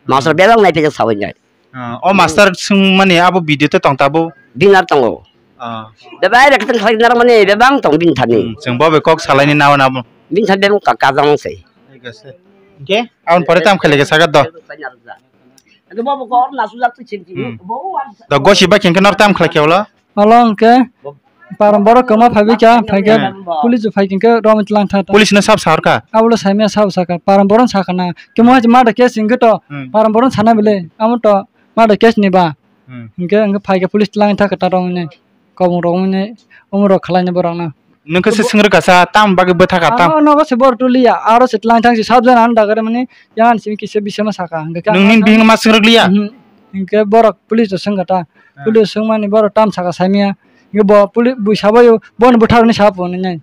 Master belang nai pe sa nya. Ah, o master sung mani abo video te tong ta bo. Binar tongo. Ah. Be bai rek sai nya mani be bang tong bin thani. Hmm, chwng bo be kok salai ni nawa nabo. Bin thani be ka ka jang sei. Hingke aboni pore tam khale ke sagat do. Da gosi bai khe nor tam khlai khe ulo? Olo hwnkhe param borok kwma phaibai kha, phaikhe police bo phai khe rom tlang tha. Police no sab sahor kha? Abo le saimaya sabo sakha, param borok sakha na. Kemo hai ma da case hwnkhe to, hmm, param borok sana bile, amo to ma da case ni ba. Hmm. Hwnkhe, hwnkhe phaikhe police tlang tha khe ta rong ni. Kobong rok wngni omo rok khlai ni borok no. Nwng khe se swng rwkha sa, tam bagwi bwtha kha tam? Ano nogo se bor tuliya, aro se tlang thang se sab jana ano dagare mani yang simi kisa bisa ma saka. Hwnkhe nwng nini bihing ma swng rwkliya? Mhm. Hwnkhe borok police to swngkha ta. Ah. Police swngmani borok tam saka saimaya. Hwnkhe bo poli-, bui sabayo bono bwtharni sabo hwnwi nai.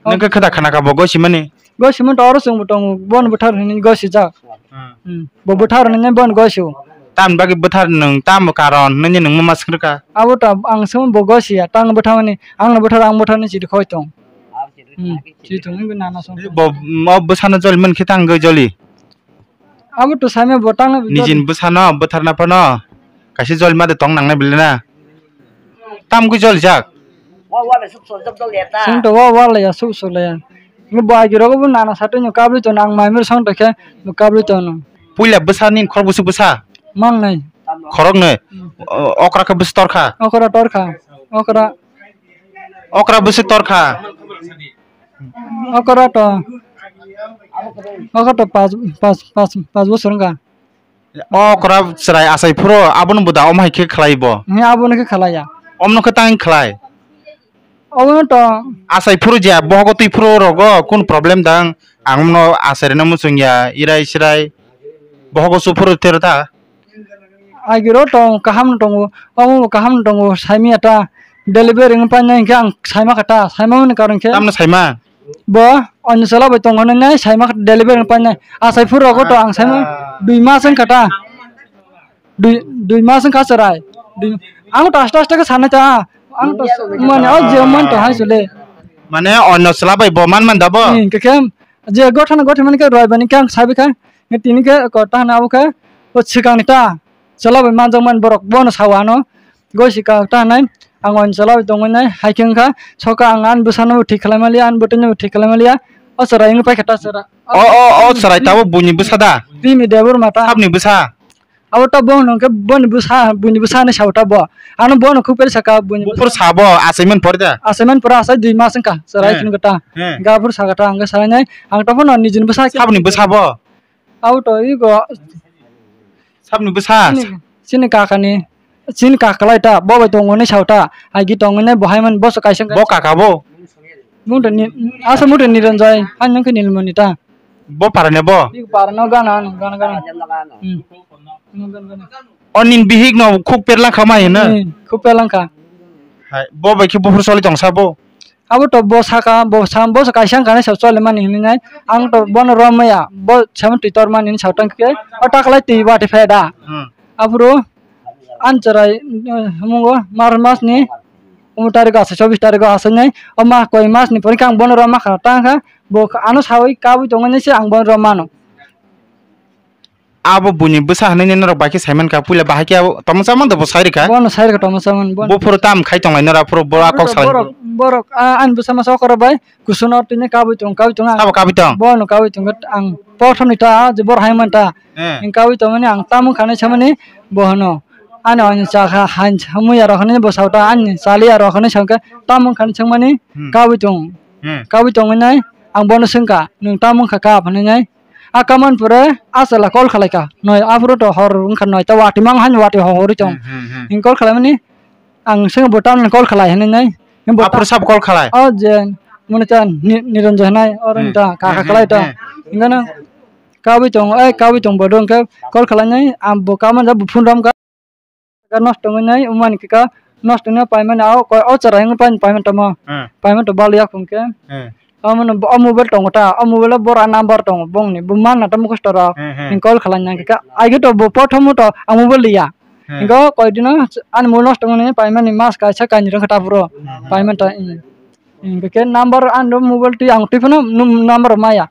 Nwng khe khwda khana kha bo gosimani? Gosimani to oro chwngbo tongo, bono bwthar hwnwi gosijak. Hmm. Hmm. Bo bwthar hwnwi bono gosio. Tamni bagwi bwthar nwng tamo karon hwnwi nwng ma swngkha? Abo to ang swngma bo gosiya, tang bwtharmani, angno bwthar, ang bwtharni chiri khoi tong. Hmm. Chiri tong, wngwi nana song. Bo, o bwsano joli mankhe tang wngwi joli? Abo to saimaya bo tangna bijak. Nijini bwsano bwtharna phano kaisa joli ma de tong nangnai bile na? Tam khe jolijak? Chwng to wa wa laya, suk suk laya. Ngi bo agi rogo bo nana satwi no kabri tono, ang mai mir song to khe bo kabri tono. Puila bwsa nini khorok bwswk bwsa? Mangnai. Khoroknwi? Hmm. O-, okra khe bwswk torkha? Okra torkha. Okra. Okra bwswk torkha? Okra to, okra to pas, pas, pas, pas bosor wngkha. Okra chwrai achai phuru abono bo da omo hai khe khlai bo? He, abono khe khlaiya. Omono khe tang khlai? Obono to. Achai phuru je bohogo twi phuru rogo kun problem dang? Ang no achai rwna muchung ya, irai sirai bohogo su phuru tero ta? Agiro tong kaham no tongo, omo bo kaham no tongo, saimaya ta delivery wng painai hwnkhe ang saima kha ta, saima mani karon khe. Tamno saima? Bo onyo chwla bai tong hwnwi nai saima kha delivery wng painai. Achai phuru rogo to ang saima dui mas wng kha ta. Dui, dui mas wng kha chwrai. Dui, ang to aste aste khe sanai ta. Ang to mani o je man to hai chole. Mane onyo chwla bai bo man man da bo? Hmm, hwnkhe khe je gotha no gotha mani khe roi bani khe ang sabi kha. Tini khe ko ta hwnwi abo khe o swkang ni ta chwla bai manjak mani borok bono sao ano goi si kha ta hwnwi ang o chwla bai tongwi nai hai khe wngkha soka ang ani bwsa no bo thik khlai maliya ani bwtwi no bo thik khlai maliya o chwrai wngwi paikha ta chwra o o o chwrai tabuk buini bwsa da? Bini debor mata. Sabni bwsa? Abo ta bo hwnwi khe boni bwsa, buini bwsa hinwi sao ta bo. Ano bono khuk peri saka buini bwsa. Buphuru sabo achaimani pore da? Achaimani pore achai dui mas wngkha, chwrai phunukha ta. Hwnkhe aphuru saka ta, hwnkhe salainai ang ta phano nijini bwsa khe. Saboni bwsa bo? Abo to ego. Saboni bwsa? Chini, chini kakani, chini kakalai ta, bo bai tongo hinwi sao ta, agi tongo hinwi bo hai man boso kaisa wngkha. Bo kaka bo? Mungto ni, asa mungto Niranjoy, hai nungkhe Nilmoni ta. Bo parani bo? Ego parano gana ano, gana gana. Hmm. Gana gana. O nini bihik no khuk perlangkha mai hino? Hmm, khuk perlangkha. Hai, bo bai khe buphuru choli tong sabo? Abo to bo saka, bo sa, bo sa kaisa wngkha hinwi sao choli mani hinwi nai. Ang to bono rom maya, bo samo twi tor mani hinwi sao tang khe, o ta kalai twi bati phai da. Hmm. Aphuru ani chwrai, eh, mungo March mas ni uno tarikh o achai, chobbish tarikh o achai nai, o ma koi mas ni pore khe ang bono rom ma khana tang kha, bo ano sawi kabui tongo hinwi se ang bono rom mano. Abo buini bwsa hinwi norok bai khe saimankha, puila bahai khe abo tongmasa man da bo sai rwkha? Bono sai rwkha tongmasa man, bono. Buphuru tam khai tonglai norok, aphuru bo a kok salai. Borok, borok, a, ani bwsa masa okora bai kusuno tini kabui tong, kabui tong ang. Sabo kabui tong? Bono kabui tong ang. Prothom ni ta, je bor hai man ta. Eh. Ang kabui tong mani ang tam wngkha hinwi samani bo hwno. Ani ani cha kha, han cha muya rok hinwi bo sao ta, ani chaliya rok hinwi sao khe tam wngkha hinwi swngmani. Hmm. Kabui tong. Hmm. Kabui tong hinwi ang bono swngkha, nwng tam wngkha kap hinwi nai. A kaman pore a chwla call khalai kha. Noi aphuru to hor wngkha noi ta wati mang han wati ho hori tong. Hmm, hmm, hmm. Ing call khalai mani ang seng bo tamni call khalai hinwi nai. Ing bo ta- Aphuru sabo call khalai? O je muni ta ni, Niranjoy hinai oro. Hmm, ta kha kha hmm, khalai ta. Hmm. Ingano kabui tong, ai kabui tong bodo wngkhe call khalai nai ang bo kaman ja bo phone rom kha. Nosto wngwi nai, wngmani khe ka nosto wngwi paimani o, o chwrai wngwi paimani tamo. Hmm. Paimani to bal yak hwnkhe. Hmm. Omono bo, o mobile tongo ta, o mobile o bora number tongo bongni, bo manna ta mukhusto rok. Hmm, hmm. Ni call khalai nang khe ka, aigwi to bo prothomo to ang mobile liya. Hmm. Hwnkhe o koidino ani mobile nosto wngwi paimani mas kaisa kainwi rwngkha ta phuru. Hmm. Paimani ta, hmm. Hwnkhe number ani mobile twi ang twi phano num-, number maya.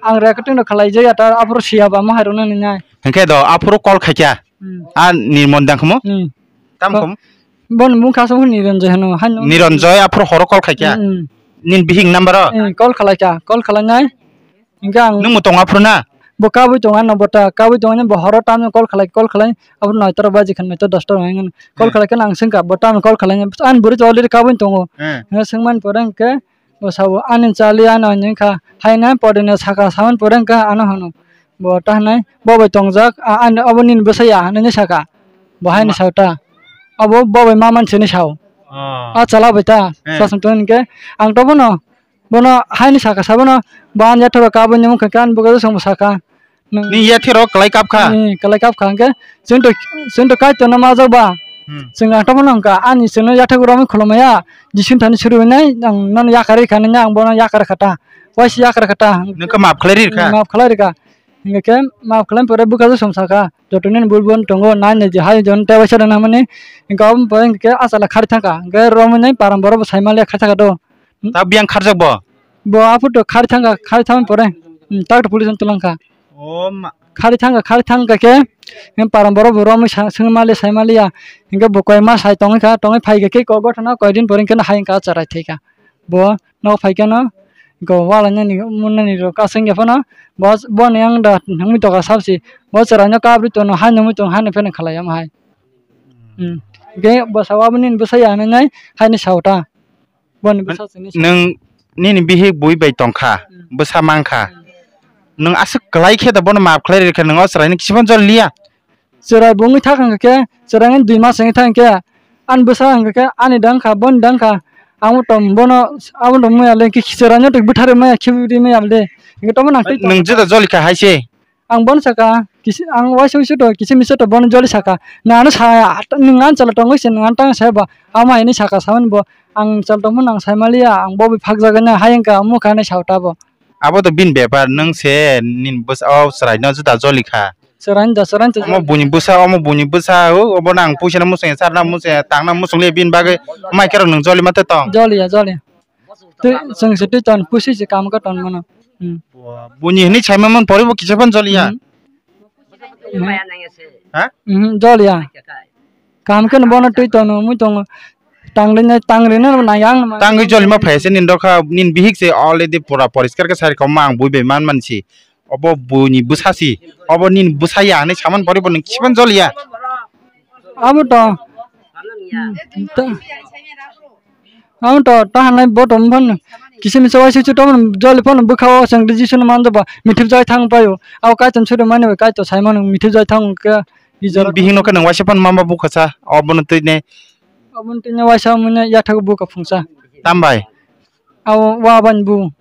Ang recording rok khalai jaya ta aphuru siya ba ma hai rwna ni nai. Hwnkhe do aphuru call khaikha. Hmm. A Nirmon dang khamo? Hmm. Tam khamo? Bon mung kha song Niranjoy hano, hano. Niranjoy aphuru horo call khaikha? Hmm. Nin bihik number o? Hmm, call khalai kha, call khalai nai. Hingke ang. Nung mo tong aphuru na? Bo kabui tong ano bota, kabui tong ani bo horo tam call khalai, call khalai. Aphuru noi tor baji khan noi tor dos tor hwnwi call khalai khe ang swngkha, bo tam call khalai. Ani bwrwi to already kabui tongo. Hmm. Hingke swngmani pore hingke Bo sabo, "Ani chali ano," hinwi kha, haino podino saka, samani pore hwnkha ano hwno. Bo ta hwnwi, "Bo bai tongjak, a, ani, obo nini bwsa ya," hinwi saka. Bo haino sao ta. Obo bo bai ma mansi hinwi sao. Oh. A chala bai ta, eh, sasam tong hwnkhe, ang to bono, bono haino saka sa bono, bo ani yatharo kabui ni wngkha khe ani bwkha swngbo saka. Nwng ni yathero kwlai kap kha? Hmm, kwlai kap kha. Hwnkhe chwng to, chwng to Kaitorno majak ba. Hmm. Chwng ang tongmani hwnkha, ani chwngno yathek romwi khulumaya, Jisu thani suri hwnwi ang nono yakar kha, nini ang bono yakar kha ta. Waisa yakar kha ta. Nwng khe maaf khlai ri kha? Hmm, maaf khlai ri kha. Hwnkhe maaf khlai pore bwkha swng saka, "Joto nini bul bon tongo, nai nai je hai jon tei waisa rwna hwnmani." Hwnkhe obo pore hwnkhe asala khari thang kha. Hwnkhe romwi nai param borok bo sai manliya khai thang kha do. Ta biyang kharjak bo? Bo aphuru to khari thangkha, khari thangmani pore, hmm, tak to police no twlang kha. O ma. Khari thangkha, khari thangkha khe, hmm, param borok bo romwi sa-, swngmaliya, saimaliya. Hinkhe bo koi ma sai tongwi kha, tongwi phai kha khe kok gotha no koi din pore hinkhe no hai wngkha, acharai thai kha. Bo nok phai khe no, go wala nani, munani rok kasing ya phano, bo, bo ni ang da nungwi tokha sabsi. Bo chwrai no kabri tono, hai nungwi tong, hani pheno khalai omo hai. Hmm. Hinkhe bo sao aboni bwsa ya hinwi nai, haini sao ta. Boni bwsa chini sa. Nwng nini bihik bui bai tongkha, hmm, bwsa mankha. Hmm. Nwng aswk kwlai khe da bono maaf khlai rikha, nwng o chwraino kisa phano joli liya? Chwrai bo wngwi thak hwnkha khe, chwraino dui mas wngwi thak hwnkhe, ani bwsa hwnkha khe ani dang kha, boni dang kha. Amo tom bono, abo tom maya le, khe chwraino twi bwtharwi maya, khibi maya le. Hinkhe tomo nang twi nwng juda joli kha hai se. Ang bono saka, kisi, ang waisa waisa to, kisi misa to bono joli saka. Nang ano sa, nwng ano chwla tongwi se, nwng ano tang sa ba. Ama hinwi saka samani bo, ang chwla tongmani ang saimaliya, ang bo bai phak jagani, hayung ka, mukha hinwi sao ta bo. Abo to bini bepar, nwng se, nini bwsa o chwraino juda joli kha. Chwraino da, chwraino da. Omo buini bwsa, omo buini bwsa, o, obono ang puisa no muchungya, charna muchungya, tangna muchungliya bini bagwi, mai khe rok nwng joli ma tong? Joliya, joliya. Tei chwng se tei ton pusi se kam ka ton mano. Hmm. Buini hinwi sai manmani pore bo kisa phano joliya? Hmm. Hmm. Ha? Hmm, joliya. Kaham khe no bono tei tono mui tongo. Tangri nai, tangri nai, nai ang. Tangwi joli ma phai se nini dokha, nini bihik se already pura poriskar khe sai rwkha, ma ang bui bai man man si. obo buini bwsa si, obo nini bwsa ya hinwi samani pore bo nwng kisipan joliya. Abo to. Ang to ta hanai bo to phano kisa misa waisa chuto joli phano bwkha o chwng Jisuni manjaba mithip jai thang paio. Abo kaitor chuto mani bai kaitor sai mano mithip jai thang khe. Nini bihik no khe nwng waisa phano mama bukha sa obono twi ne. Obono twi ne waisa manya yathak bukha phungsa. Tambai. Abo wa bani bu.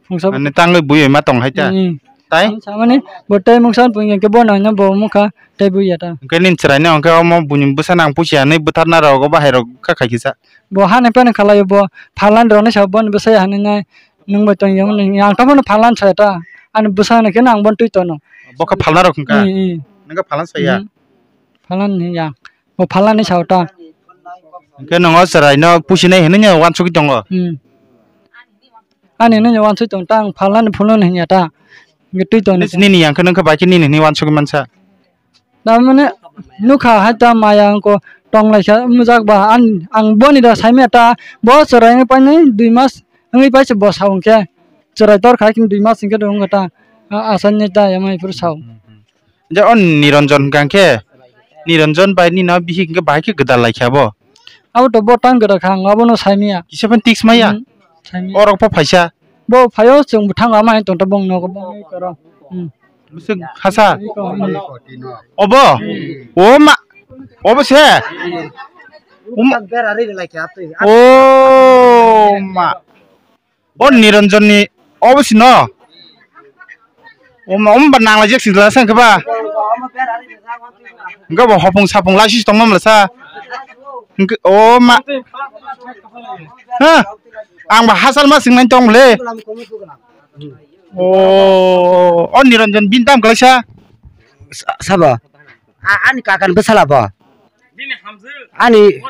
Phungsa. Ani tangwi bui ma tong hai ta. Hmm. Tai? Ang samani bo tai mungsa pung ke bo nang bo mukha tai bui ya ta. Hwnkhe nini chwrai no hwnkhe omo buini bwsa nang pusi ya nwi bwtharna rok obo hai rok kha khai kisa. Bo hani phano khalai bo phalan rok ni sa bo ni bwsa ya hani nai nung bai tong yang ni ang ta phano phalan sa ta ani bwsa ni khe nang bo twi tono. Bo kha phalna rok hwnkha. Hmm, hmm. Nang kha phalan sa ya. Hmm. Phalan ni ya. Bo phalan ni sa ta. Hwnkhe nongo chwrai no pusi nai hinwi no wansugwi tongo. Hmm. Ani nini wansoi tong ta ang phalnani phunukno hinya ta. Hwnkhe twi tong nini yang khe nokha bai khe nini hinwi wansugwi mansa. Tamani nukha hai ta maya wngkha tong lai kha mujak ba ang boni da saimya ta bo chwrai wngwi painai dui mas wngwi paisa bo sa wngkhe chwrai tor khai khe dui mas wngkhe wngkha ta asani ta yamai phuru sao. Je o Niranjan hwnkha khe, Niranjan bai nini o bihik hwnkhe bahai khe gwdal lai kha bo. Abo to bo tang gwdal kha, ang abono saimanya. Kisa phano tiks maya? Hmm, saimanya. Orok pho phaisa? Bo phaio, chwng bo thango, ama hai tongta bong nogo, bong nui koro. Hmm. Bwswk hasa? Nui koro, hmm. Obo? O ma, obo se? O ma. O ma. O Niranjan ni obo sino. Om, om ba nang lai jak sila sang khe ba. Hwnkhe bo hopung sapung lai sis tong mam la sa. Hwnkhe o ma. Ha. Ang ba hasal ma sing nai tong le. O, o Niranjan bin tam klai sa. Sa-, sabo. A-, ani kakan bwsala bo. Ani,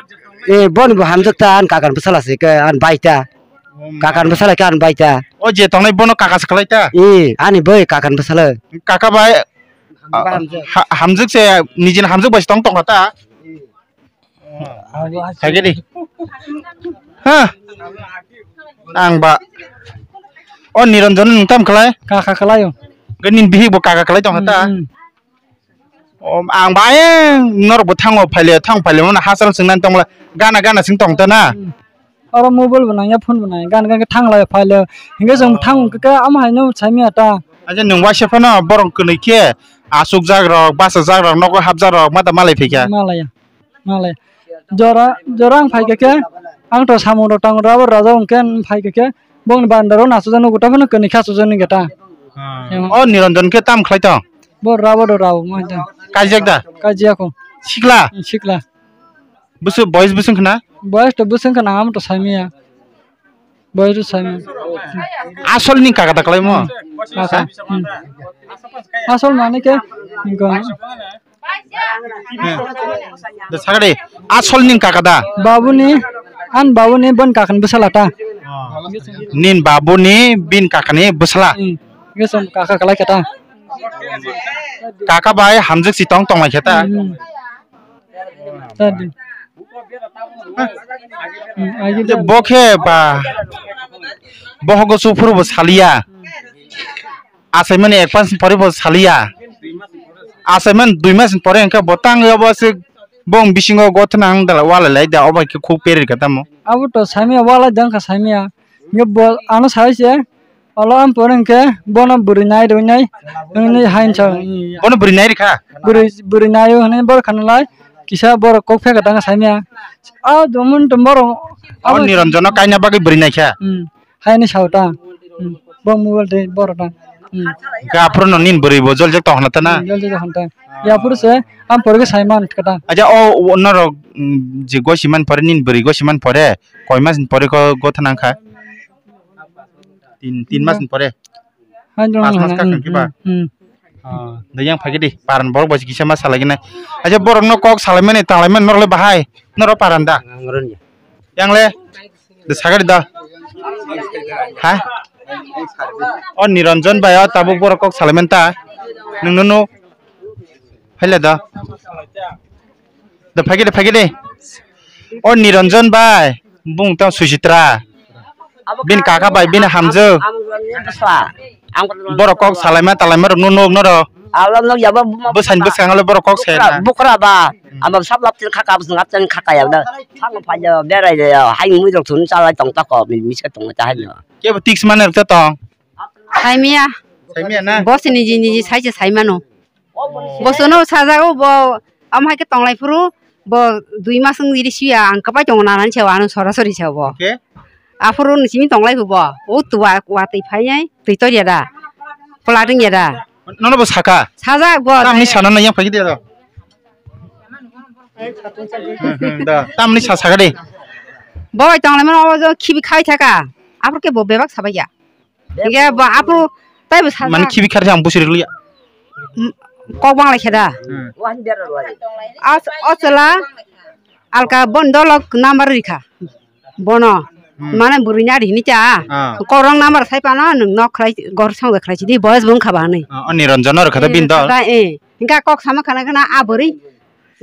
e, boni bo hamjak ta, ani kakan bwsala se ke, ani bai ta. Kakan bwsala ke, ani bai ta. O je tongnai bono kaka se kwlai ta? E, ani bai kakan bwsala. Kaka bai, hamjak. Ha-, hamjak se, nijini hamjak bai se tong tongkha ta? Hai ke di. Ha? Ang ba. O Niranjan nwng tam kwlai? Kaka kwlai o. Ke nini bihik bo kaka kwlai tongkha ta? Hmm, hmm. O, ang ba ayang norok bo thango phaile, thang phaile, mano hasal swngnani tongla, gana, gana swng tong ta na? Hmm. Oro mobile bo nangya, phone bo nangya, gana, gana thang lai phaile, hingke chwng thang khe, khe, amo haino saimanya ta. Acha nwng waisa phano borok kwnwi khe, asuk jak rok, basa jak rok, nogo hap jak rok, mata malai phikha. Malaya. Malai. Jora, jora ang phai khe, ang to samung rok tango rabo raja hwnkhe ang phai khe, bongni bandaro nachujakno gota phano kwnwi khe achujaknwi geta. Ah. O Niranjan khe tam khlai tong? Bo rabo do rabo, mo hita. Kaijak da? Kaijak ko. Sikla? Sikla. Bwswk, boyes bwswk khna? Boyes to bwswk khna, amo to saimanya. Boyes to saimanya. Asol ni kaka da khlai mo? Kaka. Hmm. Asol mane khe, Da sakari, asol nin kaka da? Babuni, an babuni bon kakani bwsala ta. Nin babuni bin kakani bwsala. Hmm. Ngesam kaka kalai kata. Kaka bai hamjak si tong tong lai kata. Hmm. Tadi. Hmm, ayo. Bo khe ba, bohogo suphuru bo saliya. Achaimani ek pas ni pore bo saliya. Achaimani dui mas ni pore hwnkhe bo tang obo se bong bisingo gothna ang dala walai lai da obo khe khuk peri kha tamo. Abo to saimanya walai da wngkha saimanya. Hwnkhe bo ano sai se olo am pore hwnkhe bono bwrwi nai rwi nai hwnwi hain sa. Bono bwrwi nai rikha? Bwrwi, bwrwi nai hwnwi borok khana lai kisa borok kok pheka tang saimanya. A domun to borok abo Niranjano kaina bagwi bwrwi naikha. Hmm. Haini sao ta. Hmm. Bo mobile tei borok ta. Hmm. Hwnkhe aphuru no nini bwrwi bo joljak tong hwnna ta na? Hmm, joljak tong hwnna ta. Yaphuru se, ang porikhe sai man khe ta. Acha o, o norok, mm, je gosi man pore, nini bwrwi gosi man pore, koi mas ni pore ko gotha nang kha? Tin, tin mas ni pore? Hai dong. Pas mas hwnna, ka hmm, kang kiba? Hmm, hmm. Ah, da yang phai khe di, paran borok bai kisa ma salai gini. Acha borok no kok salai mani, talai mani norok le bahai, norok paran da? Yang le? Da sagari da. Ha? O Niranjan bai o tabuk borok kok salai manta. Nwng no no. Phaila da. Da phai khe de, phai khe de. O Niranjan bai. Bung tang Suchitra. Bin kaka bai, bin hamjwk. Ang borok kok salaima talaima rok nuk nuk noro. Alo nuk yabo bwsani bwskango le borok kok se bukra ba. Hmm. Abo sab laptin khaka bwswng laptin khaka ya da. Thang phai ya berai ya. Hai mui rok thun chalai tong ta ko mi se tong ta hai. Kebo tiks mane rok tong. Saimiya. Saimiya na? Bosi niji niji saise saimano. Bosono sajago bo, am hai khe tonglai phuru bo dui mas wng diri siya ang kwpai tongo nanani sayo ano sorasori sayo bo. Oke. Aphuru ni simi tonglai bo. O tuwa, wa twi phai nai, twi tor ya da. Pla ring ya da. Nono bo saka? Sajak bo. Tamni sana na yang phai dia do. Hmm, hmm, da. Tamni sa saka de. Bo tonglai mano o khibi khai thaka. Aphuru khe bo bebak sabai ya. Hingke bo aphuru taibo sajak. Mane khibi kharsa ang busi rwliya. M-, kok bang lai khe da. Hmm. As-, o chwla alka bon dolok number rikha. Bono. Hmm. Mane bwrwi ni ari hini cha. Ah. Kok wrong number sai pano nwng nok khlai gor song khlai sidi boyes bung khaba hwnwi. Ah, o Niranjan oro kha da bin dol. Kha da, eh. Hingke kok sama khana khana a bwrwi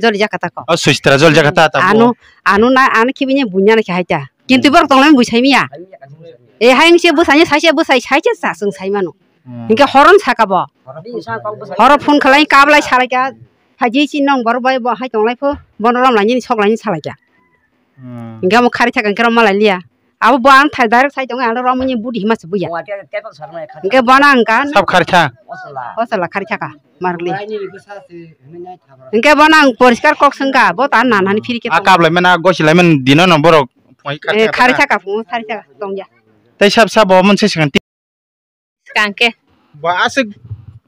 joli jakha ta kok. O Susitra joli jakha ta, ta bo. Ano, ano na, ano khibi ni bunya na khe hai ta. Kintu borok tonglai bui sai miya. E hai se bwsai, sai se bwsai, sai se sa chwng sai mano. Hmm. Hingke horon saka bo. Horo phone khlai kablai salai ka. Phaji si nong bor bai bo hai tonglai pho. Bono rom laini sok laini salai ka. Hmm. Hingke amo khari thaka hingke rom malai liya. Abo bo ang thai direct sai tongo ang rom ni budi hima se buya. Hingke bono ang kan. Sab khari tha. Osala khari thaka. Marli. Hingke bono ang poriskar kok sengka. Bo ta nanani phiri ke. A kablai mena gosi lai men dino no borok. Eh, khari thaka phungo khari thaka tongya. Tei sab sab bo mon se sengan. Kangke. Bo aswk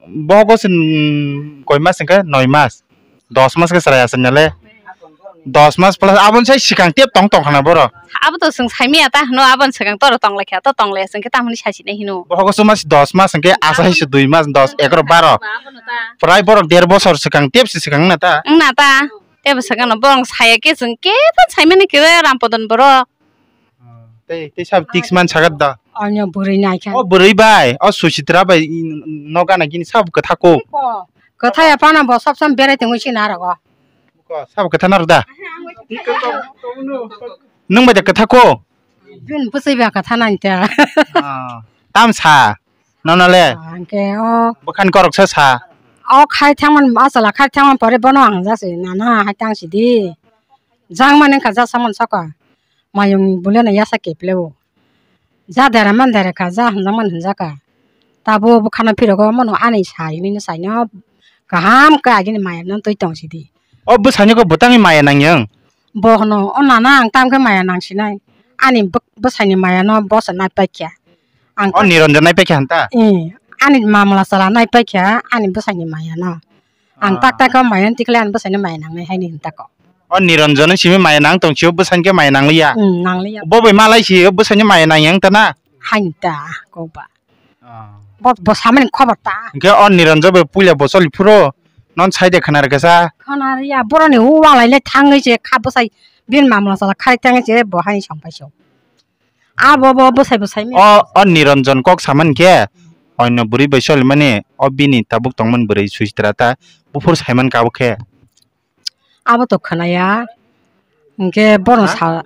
bohogo se, mm, koi mas hingke noi mas. Dos mas khe chwrai aswk nale. Dos mas plus aboni sai swkang tep tong tong khana borok. Abo to chwng saimaya ta hwno aboni swkang toro tong lai kha to tong lai aswk khe tamoni sai sinai hino. Bohogo se mas dos mas hingke asa hai se dui mas dos egaroh baroh. Prai borok der bosor swkang tep se swkang na ta. Wng na ta. Tebo sakano borok saya khe chwng kebo saimani khe Rampodon borok. Tei, tei sab tiks man sagat da. Onyo bwrwi naikha. O bwrwi bai, o Susitra bai, i, no gana gini sab kwtha ko. Kwthaya phano bo sob som berai tongwi sini arogo. Ko, sab kwtha naro da. Nwng bai da kwtha ko. Bini bwswi ba kwtha nang ta. Ah, tam sa. Nono le? Hingke o bwkhani koroksa sa. O khai thangman, asala khai thangman pore bono ang jase nana hai tang sidi. Jang mani wngkha ja samon saka. Mayung bule no yasa keple o. Ja dera man dera kha, ja hamjak man hamjak kha. Tabo bwkhano phirogo mono ani sai hinwi no saino kaham khe agini maya no twi tong sidi. O bwsani kok bwtangni maya nangyang? Bo hwno, o nana ang tamo khe maya nang sinai. Ani bw-, bwsaini maya no bo se nai paikha. Ang o Niranjan nai paikha hanta? Eh, ani mamla sala nai paikha, ani bwsaini maya no. Ang tak tak khe maya no tikhle ani bwsaini maya nangnai haini hinta kok. O Niranjan simi maya nang tong sio bwsani khe maya nangliya? Hmm, nangliya. Bo bai malai si bwsaini maya nangyang ta na? Haini ta kok ba. Ah. Bo, bo samani khobor ta. Hingke o Niranjan bai puila bo choli phuro non sai de khana rwkasa. Khana riya boroni u walai le thangwi se kha bwsai bin mamla sala khai thangwi se bo haini song pai so. Abo bo bwsai bwsai mi. O, o Niranjan kok samani khe oino bwrwi bai choli mani o bini tabuk tongmani bwrwi Susitra ta buphuru saiman kabo khe. Abo to khwnaya. Hingke bono sa,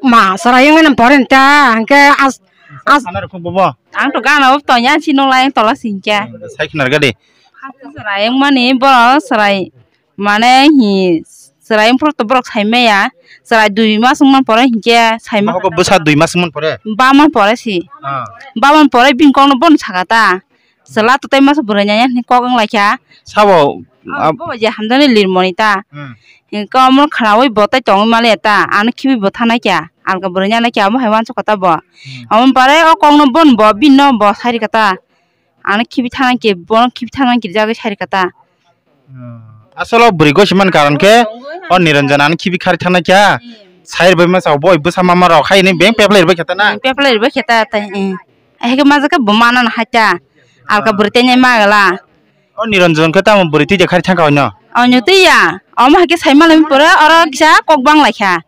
ma, chwrai wngmani pore ta, hingke as, as. Sana rwkho bobo? Ang to gana bo tongya, si nung lai tola singkya. Sai khna rwgadi. Chwrai wngmani bono chwrai, mane hi, chwrai wngphuru to borok sai maya, chwrai dui mas wngmani pore hingke sai ma. Bohogo bwsa dui mas wngmani pore? Ba man pore si. Ah. Ba man pore bini kokno bono saka ta. Chwla to tei masa bwrwi nai hwnwi kok wng lai kha. Sabo, ah, bo je hamjaknai lirmoni ta. Hmm. Hingke omo khwnaui bo tei tongwi maliya ta. Ano khibi bo thanai kha. Alka bwrwi nai kha, omo hai uansukha ta bo. Hmm. Omo pore o kokno bon bo, bini no bo sai rwkha ta. Ano khibi thanai khe, bono khibi thanai khe rijagwi sai rwkha ta. Hmm. Asolo bwrwi gosi man karon khe, o Niranjan ano khibi khari thanai kha. Hmm. Sai rwbai masa bo bwsa mama rok hai ni beng peplai rwbai kha ta na? Hmm, peplai rwbai kha ta, tai, hmm. Ahike majak khe bo mana no hai ta. Alka bwrwi tei nai ma gala. O Niranjan khe tamo bwrwi twi de khari thangkha oino? Oino twi ya. Omo hai khe sai malai pore oro kisa kok bang lai kha.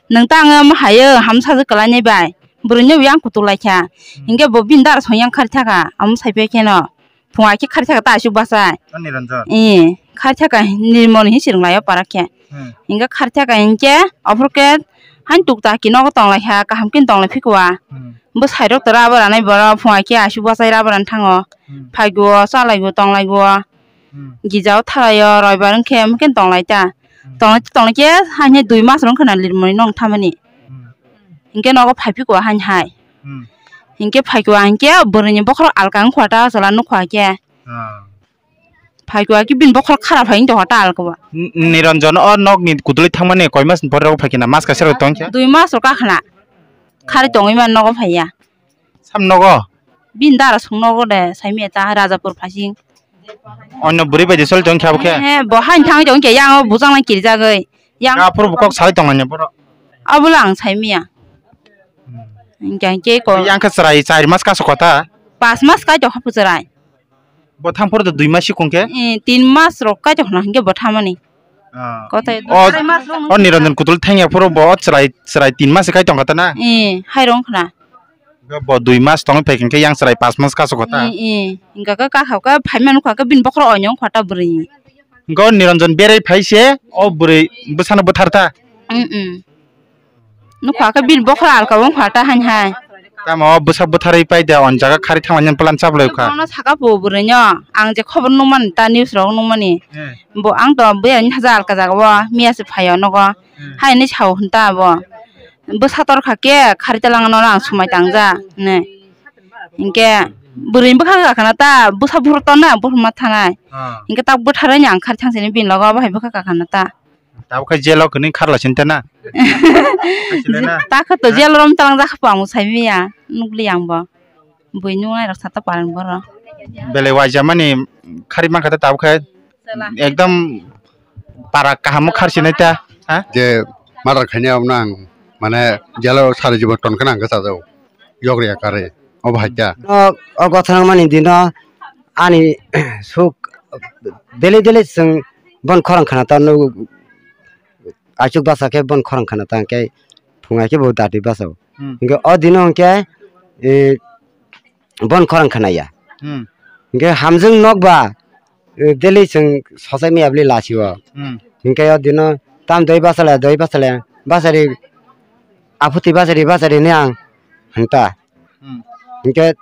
Nwng ta ang omo hai o hamsa je kwlai nai bai. Bwrwi no yang kutuk lai kha. Hmm. Hingke bo bini dara song yang khari thaka. Omo sai phai khe no. Phung ai khe khari thaka ta asuk bachai. O Niranjan? Ee, khari thaka Nirmoni hin swrwng lai o para khe. Hmm. Hingke khari thaka hinkhe ophor khe hain tuk ta ki nogo tong lai kha, kaham khe tong lai phikwa. Hmm. Bwsai rok to rubber anai borok phungai khe asuk bachai rubber ani thango. Hmm. Phaigo, chalaigo, tonglago. Hmm. Gija o thalai o roibar wngkhe, wngkhe tonglai ta. Hmm. Tonglai, tonglai khe haini dui mas rok wngkha na lirmani nong thamani. Hmm. Hinkhe nogo phaiphiko haini hai. Hmm. Hinkhe phaiko hinkhe bwrwini bokhorok alka wngkha ta, chwla nukha khe. Ah. Phaiko khe bini bokhorok khara phai wngtongkha ta alka bo. N-, Niranjan o nokni kudulwi thangmani koi mas ni pore o phaikhe na, mas kaisa rok tongkha? Dui mas rok kakhna. Khari tongwi man nogo phaiya. Sam nogo? Bini dara song nogo de, saimaya ta Rajapur phasing. Onno bwrwi bai de sol tong khe abo khe? He, he, bo hain thangwi tong khe, yang o bujang lai kirjagwi. Yang aphuru bo kok sai tong laina borok? Abo lang saimaya. Hmm. Yang khe ko. Yang khe chwrai char mas kaso kota? Pas mas kai tong kha phu chwrai. Bo thang phuru do dui mas sikung khe? Eh, tin mas rok kai tong khna hinkhe bo thamani. Ah. Kotai o, dui mas rok o Niranjan kutul thangya phuru bo chwrai, chwrai tin mas kai tong kha ta na? Eh, hai rong khna. Bo dui mas tong phai khe yang chwrai pas mas kaso kota. Eh, eh. Hinkhe ka, ka kha ka phai man kha ka bini bokhorok onyong kha ta bwrwi. Hinkhe o Niranjan berai phai se o bwrwi bwsano bwthar ta. Mm, mm. Nukha khe bini bokhorok alka wng kha ta hain hai. Tamo bwsa bwtharwi pai de, on jaga khari thangmani plan chaplai kha. Bono saka po bwrwino, ang je khobor nukmani ta news rok nukmani. Hmm. Bo ang to bwya ni haja alka jaga o miya se phaio nogo. Hmm. Haini sao hwn ta bo. Bwsa tor kha khe khari ta langno ang sumai tangja ne. Hinkhe bwrwini bwkha kha khana ta bwsa buphuru tor na buphuru ma thanai. Ah. Hinkhe ta bwtharwi ni ang khari thang sini bini logo abo hai bwkha kha khana ta. Tabuk khe jail o kwrwng kharla sini ta na? Haisile na? Ta khe to jail rom talang jakha po ang sai maya, nukli ang bo. Bui nungnai rok sata paran boro. Belai waijamani khari mankha ta tabuk khe ekdom para kaham o khar sinai ta, ha? Je murder khainai abono ang mane jail o sari jibon ton kheno ang khe chajao. Yokri ya kare. Obo hai ta. O, o gotha nangmani dino ani suk daily daily chwng bon khorang khana ta nugo. Achuk basa khe bon khorang khana ta hwnkhe phungai khe bo dati basa o. Hmm. Hwnkhe o dino hwnkhe, e, bon khorang khana ya. Hmm. Hwnkhe hamjwng nok ba, e, daily chwng sochai maya bwlwi lasi o. Hmm. Hwnkhe o dino tam doi basa le, doi basa le, basa ri, aphuti basa ri, basa ri hwnwi ang hwnta. Hmm. Hwnkhe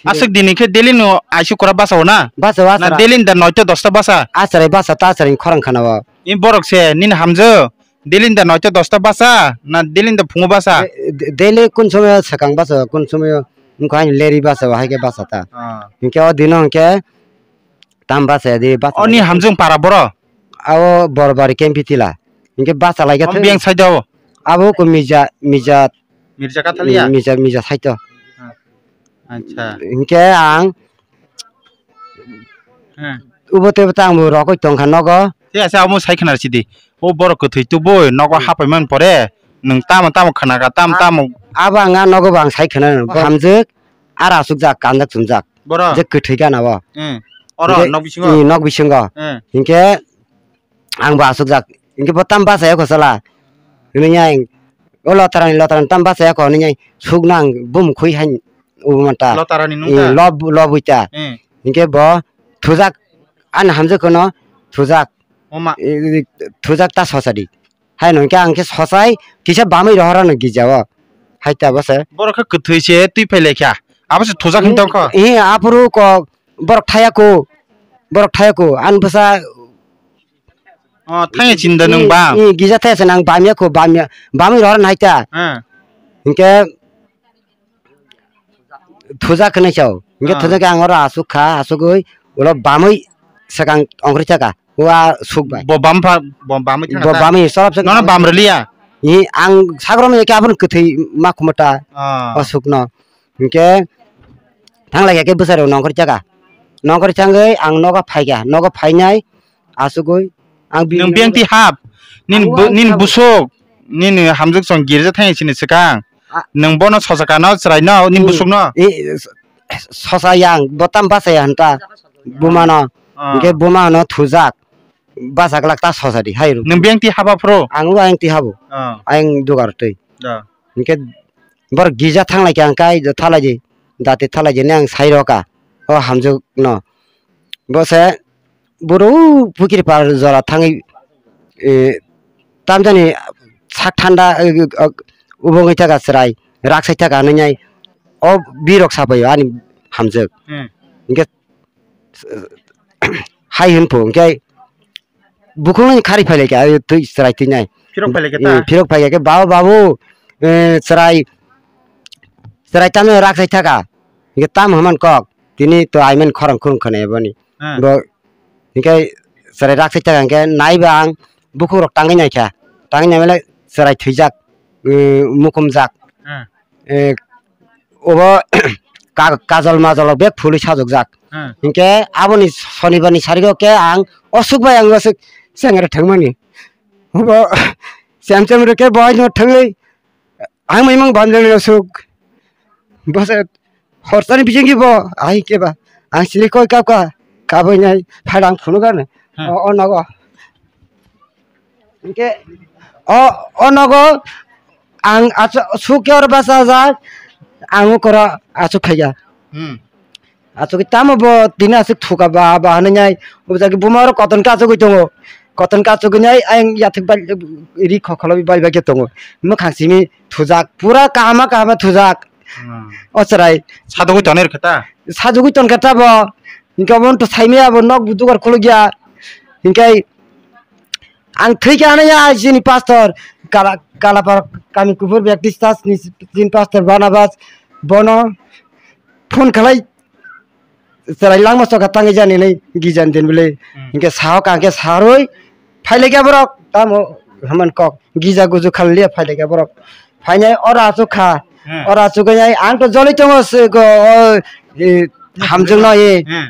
aswk dini khe daily no aisuk kora basa o na? Basa o, na aswra. Daily da noita dosta basa? Aswrai basa ta aswrai khorang khana o. I borok se nini hamjwk? Daily da noita dosta basa na daily da phungo basa? De-, de-, daily kun somoyo swkang basa, kun somoyo wngkha haino leri basa, hai khe basa ta. Ah. Hwnkhe o dino hwnkhe tam basa ya di basa. Oni hamjwng para boro? Abo Borbari Kempitila. Hwnkhe basa lai khe. Omo biyang side o? Abo ko Mija, Mija. Mirja Kathalia? Mija, Mija side o. Ah. Acha. Hwnkhe ang Hmm. Ubo teibo ta ang bo rogwi tongkha nogo. Tei asa omo sai khna sidi. O borok kwthwi tubui nogo hapai man pore nwng tamo tamo khna kha, tamo tamo. Abo ang a nogo bo ang sai khna. Bo hamjwk, ara asukjak, kanjak chumjak. Boro? Je kwthwi gana bo. Hmm. Oro, hinkhe, nok bisingo? I, nok bisingo. Hmm. Hinkhe ang bo asukjak. Hinkhe bo tam bachaya kho sala. Hwnwi yang, o lotarani, lotarani tam bachaya kho hwnwi yang sukno ang bum khui hai. Ubo manta. Lotarani nung ta? Lob, lobwi ta. Hmm. Hinkhe bo thujak, ani hamjwk kheno thujak. Oma. I, i, thujak ta sochadi. Haino hinkhe ang khe sochai kisa bamwi rohorano gijao. Hai ta bo se. Borok khe kwthwi se twi phai lai kha. Abo se thujak hin tong kho. I, aphuru kok borok thaya kho. Borok thaya kho. Ani bwsa. Oh, thangya chinda nung bam. I, gija thaya se nang bamya kho, bamya. Bamwi rohor nai ta. Ha. Hinkhe thujak hwnwi sao. Hinkhe ah, thujak khe ang oro asuk kha, asugwi ulo bamwi swkang ongkhorwi thaka. Ua suk bai. Bo bam pha, bo bamwi thangkha ta? Bo bamwi sorop se. Nono bam rwliya? I ang sagrom khe abono kwthwi ma khumata. Ah. O sukno. Hinkhe thanglai khe bwsarok nongkhorwi thaka. Nongkhorwi thangwi ang nogo phaikha. Nogo phainai asugwi ang bini nwng biyang twi hap. Nin ang bu-, ang nin hap. Busuk. Nini hamjwk chwng girja thangya sini swkang. Ah. Nwng bono sochakano chwraino, nini hmm, busukno? I, s-, sosa yang, bo tam bachaya hwnta. Bumano. Ah. Hinkhe bumano thujak. Bachaklak ta sosa di, hai rw. Nwng biyang twi haba phuru? Ang bo ayang twi habo. Ah. Ayang dugar twi. Ah. Hinkhe borok gija thanglai khe ang kai thalai di. Dati thalai di, nang sai rw ka. O hamjwkno. Bo se boro pukiri par jora thangwi, e, tamjani sak thanda, e, e, ubo wngwi thaka chwrai, rak sai thaka hwnwi nai o birok sapaio ani hamjwk. Hmm. Hinkhe hai hwnphu hinkhe bukhukno khari phailaikha, ayo twi chwrai twi nai. Phirok phailaikha ta? Hmm, phirok phailaikha, "Babu, babu, eh, chwrai, chwrai tamo rak sai thaka." Hinkhe tamo hwnman kok, tini to aiman khorang khurung khwnai boni. Hmm. Bo hinkhe chwrai rak sai thaka hinkhe naiba ang bukhukrok tangwi naikha. Tangwi naimale chwrai thwijak, eh, mukumjak. Hmm. Eh, obo ka-, kajol majol bek phului sajokjak. Hmm. Hinkhe aboni sonibarni sarigo khe ang osuk bai ang osuk sengre thangmani. Obo sem sem rwkhe boino thangwi ang mimang banjani osuk. Bose horsani bisingki bo ai khe ba ang sini koi kap ka kabui nai phadang phunukani. Hmm. O, o nogo. Hinkhe o, o nogo ang achu sukhe oro bachajak, ang ukoro achuk phaikha. Hmm. Achukgwi tamo bo tini achuk thuka ba, ba hwnwi nai, o jaga buma oro koton khe achugwi tongo. Koton khe achugwi nai ayang yathek bai ri khokholo bai bai khe tongo. Mwkhang simi thujak, pura kahama kahama thujak. Hmm. O chwrai. Sadugwi tonwi rwkha ta? Sadugwi tonkha ta bo. Hinkhe obo wngtw saimaya bo nok bo dugar khulukya. Hinkhe ang thwikha hwnwi ya chini pastor, Kala-, Kalapara kami kuphur Baptist church ni chini pastor Barnabas, bono phone khlai chwrai langma chokha tangwi jani hinwi gijani din bwlwi. Hmm. Hinkhe sahok ang khe sarwi phailaikha borok, tamo hwnman kok gija guju khalliya phailaikha borok. Phainai oro achuk kha. Hmm. Oro achuk nai ang to joli tongo se go, o, e, hamjwkno, e. Hmm.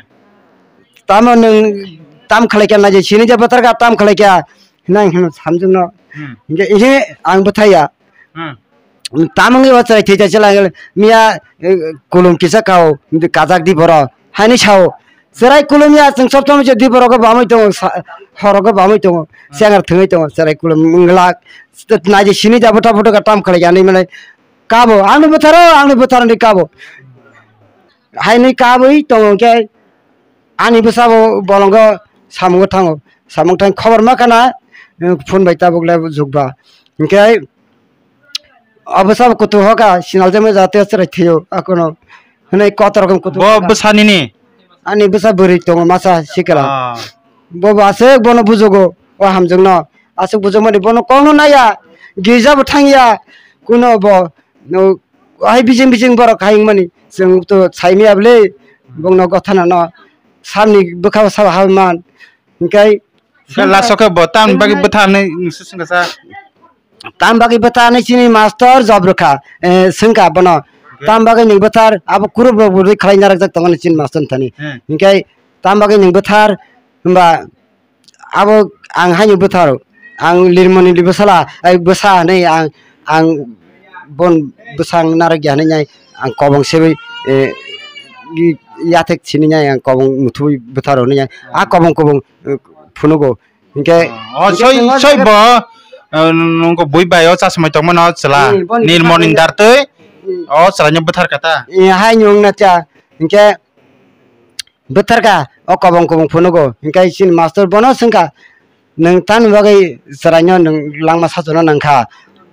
Tamo nwng tam khlai kha naidi sini je bwthar kha tam khlai kha. Nang hino hamjwkno. Hmm. Hinkhe, hinkhe ang bwthaiya. Hmm. Tamoni o chwrai thwi chai chwla miya, eh, kulum kisa kao, kajak di boro. Haini sao. Chwrai kulum ya chwng sob somoi se di boro go bamoi tongo, sa-, horo go bamoi tongo, hmm, sengar thwngwi tongo, chwrai kulum wngla. Naidi sini ja bwtha bwtha ka tam khlai yani mane kabo, "Angni bwtharo, angni bwtharo," hinwi kabo. Haini kabwi tongo khe ani bwsabo bolongo samungo thango. Samung thang khobor ma khana, eh, phone bai tabuk le jukba. Hinkhe Abo sabo kutung hoka, sinal jemai jate chwrai thwio, akono. Hwnwi kotor rokom kutung hoka. Bo bwsa nini? Ani bwsa bwrwi tongo, masa sikla. Ah. Bo bo aswk bono bujugo, o hamjwkno. Aswk bujukmani bono kokno naiya, girja bo thangya. Kuno bo, no, hai bijing bijing borok hai wngmani. Chwng to saimaya bwle, bongno gothanano. Samni bwkhao sabo habman. Hinkhe Hinkhe last o khe bo tamni bagwi bwtha hinwi swngkha sa? Tam bagwi bwtha hinwi chini master job rwkha, eh, swngkha bono. Hinkhe? Tam bagwi nwng bwthar abo kurup rok bo rwi khlai narwkjak tongo chini master ni thani. Hmm. Hinkhe tam bagwi nwng bwthar hwnba abo ang haino bwthar, ang Lirmoni ni bwsala, ai bwsa hinwi ang, ang bon bwsang narwkya hinwi ang kobong sewi, eh, yathek sini ang kobong muthubwi bwthar hinwi a kobong kobong, eh, phunugo. Hinkhe, oh, hinkhe soi, chwng o soi jaga bo, eh, nungkho bui bai o chasmai tongmano chwla. Hmm, boni Nirmol bwthar ni dartwi, hmm, o chwlaino bwthar kha ta. Eh, hai nwng na cha. Hinkhe bwthar kha, o kobong kobong phunugo. Hinkhe chini master bono swngkha, "Nwng tani bagwi chwraino nwng langma sachona nangkha?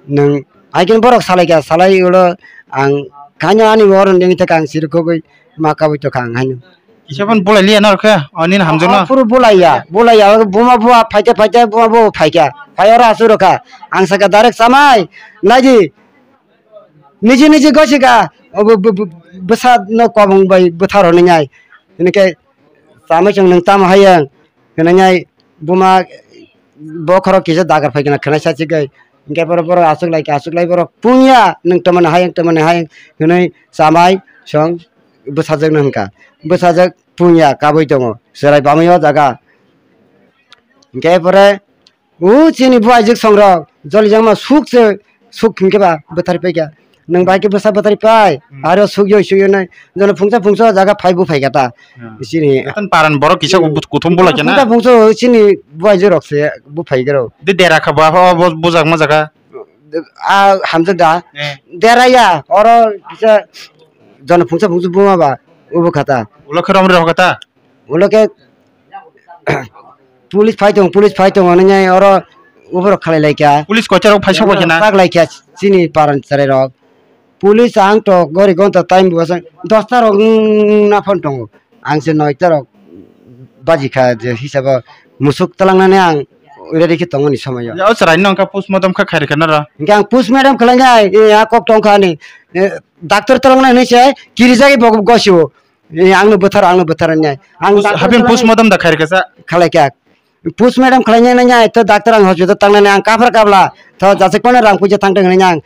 Nwng," hai khe borok salai kha, salai ulo ang khaino ani oro nini thaka ang sirikogwi ma kabui tokha ang haino. Kisa phano bolai liya norokhe, o nini hamjakno? O, phuru bolaiya, bolaiya, buma bua phaikhe, phaikhe, buma bua phaikhe, phai oro asuk rokha. Ang sakha direct chamai, naidi, niji niji gosi kha, o bu-, bu-, bu-, bwsa no kobong bai bwthar rwnai nai. Hwnwi khe chamai chwng nwng tamo hayang, hwnwi nai buma bokhorok kisa dagar phaikhe na khwnai sa chikgwi. Hinkhe borok, borok aswk lai kha, aswk lai borok pungya, nwng tamo ni hayang, tamo ni hayang hwnwi chamai chwng bwsajwk no hwnkha. Bwsajwk pungya kabui tongo, chwrai bamwi o jaga. Hinkhe pore o chini buaijwk songrok jolijakma suk se, suk hinkhe ba bwthar paikha. Nwng bai khe bwsa bwthar pai, hmm, aro suk yoi suk yoi nai. Jono phungsa phungsa o jaga phai bu phaikha ta. Hmm. Chini. Etan paran borok kisa, hmm, kuthum bula kena. Phungsa phungsa o chini buaijwk rok se bu phaikha rok. De dera kha ba, o bo-, bujakma jaga. A hamjak da. Eh. Deraya, oro kisa jono phungsa phungsa buma ba, ubo khata. Ulo khe romri rokha ta? Ulo khe police phai tong, police phai tong, ano nyai oro uborok khalai lai kha. Police kochar rok phai sok bai khe na? Chak lai kha chini paran chwrai rok. Police ang to gori gonta time bo sang dosta rok wng na phone tongo. Ang se noita rok baji kha je hisabo musuk talangnani ang ready khe tongoni somoyo. O chwraino wngkha postmortem kha khairikha noro. Hingke ang postmortem khlainai, e, a kok tongkha ani, e, doctor talangnai hinwi se kirijagwi bo gosio. E, angno bwthar, angno bwthar hinwi. Ang Pos-, doctor hapin talangnai postmortem da khairikha sa? Khlaikha. Postmortem khlainai nai, to doctor ang hospital tangnani ang kaphar kabla. To jasik kono rang puja thangtong hinwi ang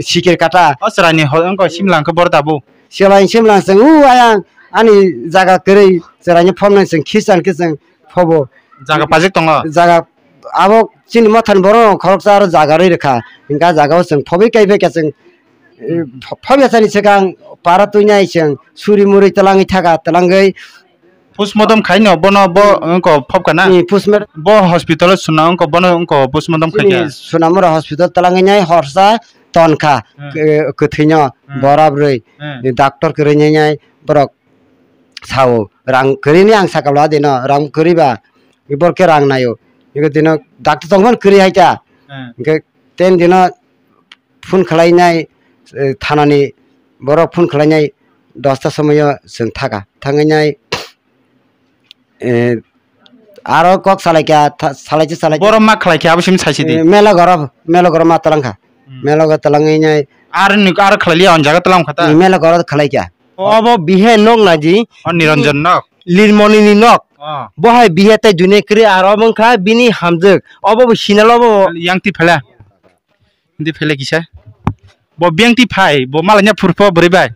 sikir kata. O chwraini hol wngkha simlang khe bor tabuk. Chwrai simlang chwng u ayang ani jaga kwrwi chwraini phomnai chwng khisan khe chwng phobo. Jaga pajak tongo. Jaga abo chini mothani borok khoroksa aro jaga rwi rwkha. Hingkha jaga o chwng phobwi kaiphai khe chwng, eh, pho-, phobya sani swkang para twi nai chwng suri muri twlangwi thaka twlangwi. Postmortem khaino bono bo wngko phobkha na? Ni postmortem. Bo hospital o suna wngko bono wngko postmortem khaikha. Chini Sonamura hospital twlangwi nai horsa tonkha, hmm, kwthwino, hmm, borok rwi. Hmm. Ni doctor kwrwi nai nai borok sao rang kwrwi ni ang sakalo adino rang kwrwi ba ibor khe rang naio. Iko dino doctor tongmani kwrwi hai ta. Hmm. Hingke ten dino phone khlainai, eh, thanani borok phone khlainai dosta somoyo chwng thaka. Thangwi nai, eh, aro kok salaikha, tha-, salaikhe, salaikhe. Borok ma khlaikha, abo simi saisidi. Eh, mela goro, mela goro ma talangkha. Hmm. Mela goro talangwi nai. Ar ni, ar khlailiya, on jaga talangkha ta? Eh, mela goro khlaikha. Obo bihe nok naji. O Niranjan nok. Lirmoni ni nok. Oh. Bo hai bihe tai june kri ar obo wngkha bini hamjwk. Obo bo sinalo bo. Yang ti phela. Di phele kisa. Bo biyang ti phai, bo malanya phurpho bwrwi bai.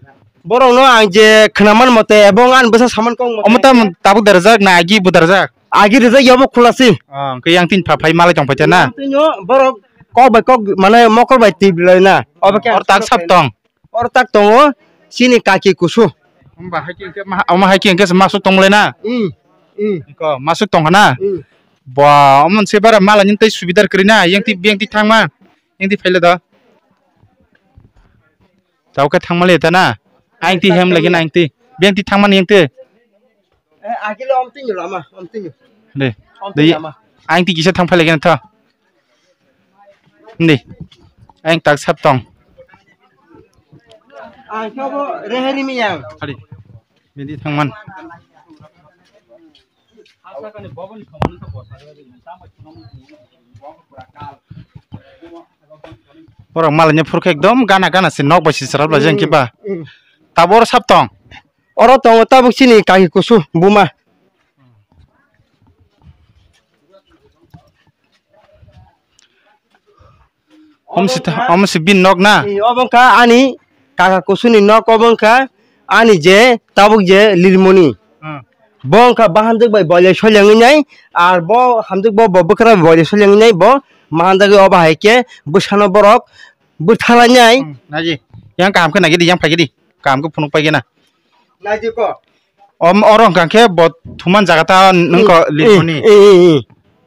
Borok no ang je khnaman mote ebong an bwsa saman kong mote. Omo tam tabuk darajak na agi bo darajak? Agi rijak yobo khulasi. Oh, hwnkhe yang tin pha phai malai tong paita na? Yang tin yo borok kok bai kok mane mokol bai twi bilai na. Obo khe or tak sap tong. Or tak tongo chini kaki kusu. Omo hai khe hwnkhe ma-, omo hai khe hwnkhe se masuk tong le na? Hmm. Hmm. Ko masuk tong na? Hmm. Ba, omo se bara malanya tei subidar kwrwi na, yang ti, yang ti thangma. Yang ti phaile do. Tau khe thangmali ta na. Ang ti hem lagi na ang ti. Beng ti thangmani yang ti. Eh, akilo om tinyo lama, om tinyo. De. Om De. Tinyo lama. Ang ti kisa thang phai lagi na tha. De. Ang tak sap tong. Ang kabo reheri miyang. Hadi. Beng ti thangman. Borok malanya phurkhe ekdom gana gana se nok bai se chwrap laijak khe ba. Mm. Tabuk oro sap tong? Oro tongo tabuk chini kaki kusu buma. Omo se ta-, omo se bini nok na? Ee, obo wngkha ani kaka kusuni nok, obo wngkha ani je tabuk je lirmoni. Hmm. Bo wngkha bahamjwk bai boile soilangwi nai, ar bo hamjwk bo, bo bwkra bai boile soilangwi nai, bo mahanjagwi obo hai khe bwsano borok bwtharlainai. Hmm, naji. Yang kaham khe nai di, yang phai di. Kaham khe phunuk pai gana. Naidi ko. Om, oro hwnkha khe bo thuman jaga ta nwng ko lirmoni. Eh, eh, eh, eh.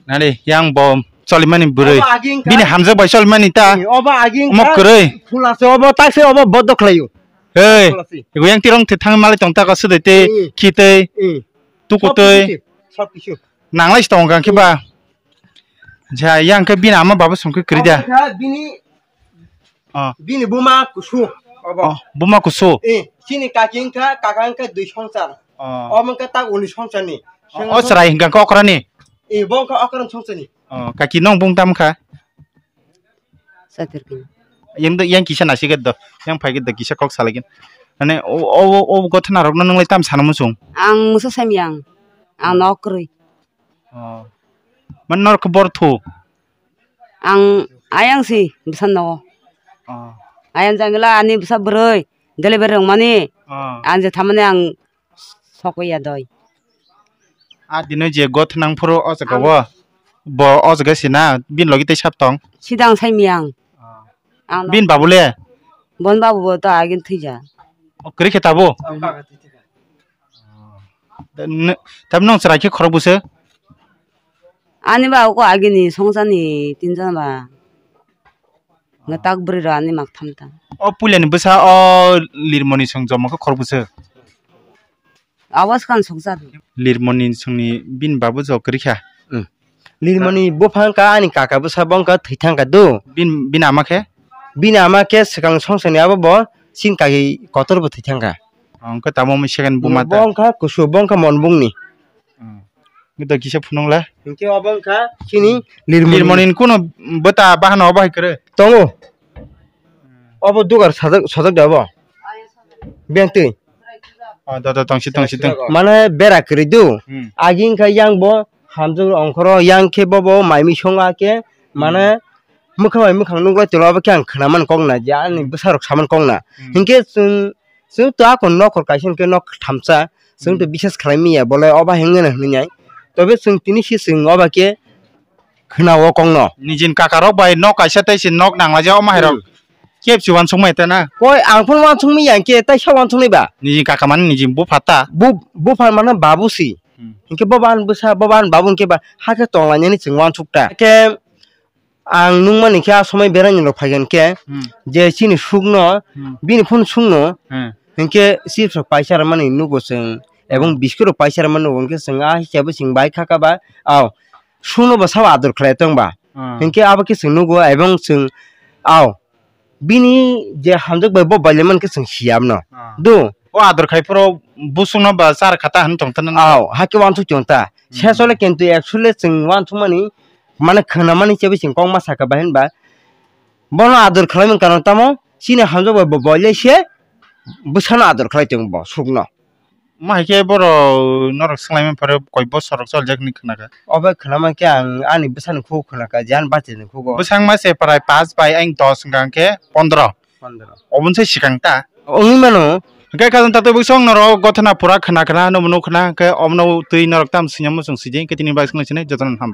Nani yang bo cholimani bwrwi. Obo agi wngkha. Bini hamjak bai cholimani ta. Eh, obo agi wngkha. Omo kwrwi. Phulase obo taise obo bodo khlaio. Hei, phulasi. Ego yang tirong thithang malai tong ta ko sudai tei, eh, khitei, eh, tukutei. Sob kisu, sob kisu. Nanglai tong hwnkha khe ba. Ja, yang khe bini ama baba song khe kwrwi da. Obo wngkha bini Ah. Bini buma kusu. Obo. Oh, buma kusu. Eh, chini kaki wngkha, kaka wngkha dui songchar. Oh. Obo wngkha tak uni songcharni. Oh, oh, chwrai hwnkha khe okrani? Eh, bo wngkha okran songcharni. Oh, kaki nong bung tam kha? Satir kini. Yang do, yang kisa nasi ged do. Yang phai ged do, kisa kok salai gin. Mane, o, o, o, o gotha narok no nung lai tam sana muchung? Ang musa sam yang. Ang nok kwrwi. Oh. Man norok bor thu? Ang ayang si bwsa nogo. Oh. Ayang jangla ani bwsa bwrwi delivery rwngmani. Oh. Ang je thamani ang sokwi ya doi. A dino je got nang phuru o jaga o. Ang bo o jaga si na bin logi tei sap tong. Sidang sai miyang. Oh. Ang bin babu le? Bon babu bo to agin thwija. O kwrwi khe tabo? Ang baga thwi thika. Tam nong chwrai khe khorok bwswk? Ani ba uko agini songchani tinjon ba. Nga tak bwrwi rw ani mak tham ta. O puilani bwsa o lirmoni song jomo khe khorok bwswk? Awas kan songchar. Lirmoni songni bini babu jo kwrwi kha. Hmm. Lirmoni buphang ka ani kaka bwsa bongkha thwi thang ka do. Bin, bini ama khe? Bini ama khe swkang songchani abo bo chini kaki kotor bo thwi thangkha. Hwnkhe tamo wngwi second buma ta. Bo wngkha kusu, bo wngkha Monbungni. Hmm. Hwnkhe to kisa phunukla. Hwnkhe obo wngkha chini Lirmoni. Lirmoni kuno bwta bahano obo hai kwrwi? Tongo. Obo dugar sajak, sajak da obo. Biyang twi. Oh, do, do, tongsi, tongsi, tong. Mane bera kwrwi do. Hmm. Agi wngkha yang bo hamjwk ongkhoro, yang khe bobo mai misonga khe, mane, hmm, mwkhang bai mwkhang nukla tongla, obo khe ang khwnaman kok na, je ani bwsarok saman kok na. Hmm. Hinkhe chwng, chwng to akon nokhor kaisa hinkhe nok thamsa, chwng to, hmm, biswas khlai manya, bole obo hinwi hwnwi nai. Tobe chwng tini se chwng obo khe khwnao kokno. Nijin kakarok bai nok kaisa tei se nok nanglaijak, omo hairok. Hmm. Kebsi uansukmai ta na? Koi, ang phano uansukmaya hinkhe, tei sa uansuknai ba? Nijin kaka mane nijin bupha ta? Bu-, bupha mane babu si. Hmm. Hinkhe bobo ani bwsa, bobo ani babu hinkhe ba, hakhe tonglainani chwng uansuk ta. Khe ang nukmani khe a somoi beraini rok phaigen khe, hmm, je chini sukno, hmm, bini phone sukno, hmm, hinkhe chips rok paisa rwmani nugo chwng, ebong, hmm, biscuit rok paisa rwmani nugo, hinkhe chwng a hisabe chwng bai kha kha ba, au, sukno bo sabo ador khlai tong ba. Hmm. Hinkhe abo khe chwng nugo, ebong chwng, au, bini je hamjwk bai bo bailaiman khe chwng siyamno. Ah. Do. O ador khai phuru busungno ba char khata hwn tong thana. Au, hakhe uansuk tong ta. Hmm. Se chole kintu actually chwng uansukmani, mane khwnamani chebwi chwng kok ma saka bai hinba. Bono ador khlaimani karon tamo chini hamjwk bai bo bailai se bwsano ador khlai tong bo sukno. Ma hai khe boro norok swnglaimani phare koi bosor rok choljak hinwi khna kha. Obo khna mankhe ang ani bwsani khuk khna kha, je ani bachai ni khugo. Bwsang ma se prai paanch bai ayang dos hwnkha hwnkhe pondro. Pondro. Oboni se swkang ta. Wngwi mano. Hwnkhe khajang tato bwsong norok gothana pura khna khna hwnwi nukho khna hwnkhe omono twi norok tam swngya muchung sijai hwnkhe tini bai swnglaisini jotono ham.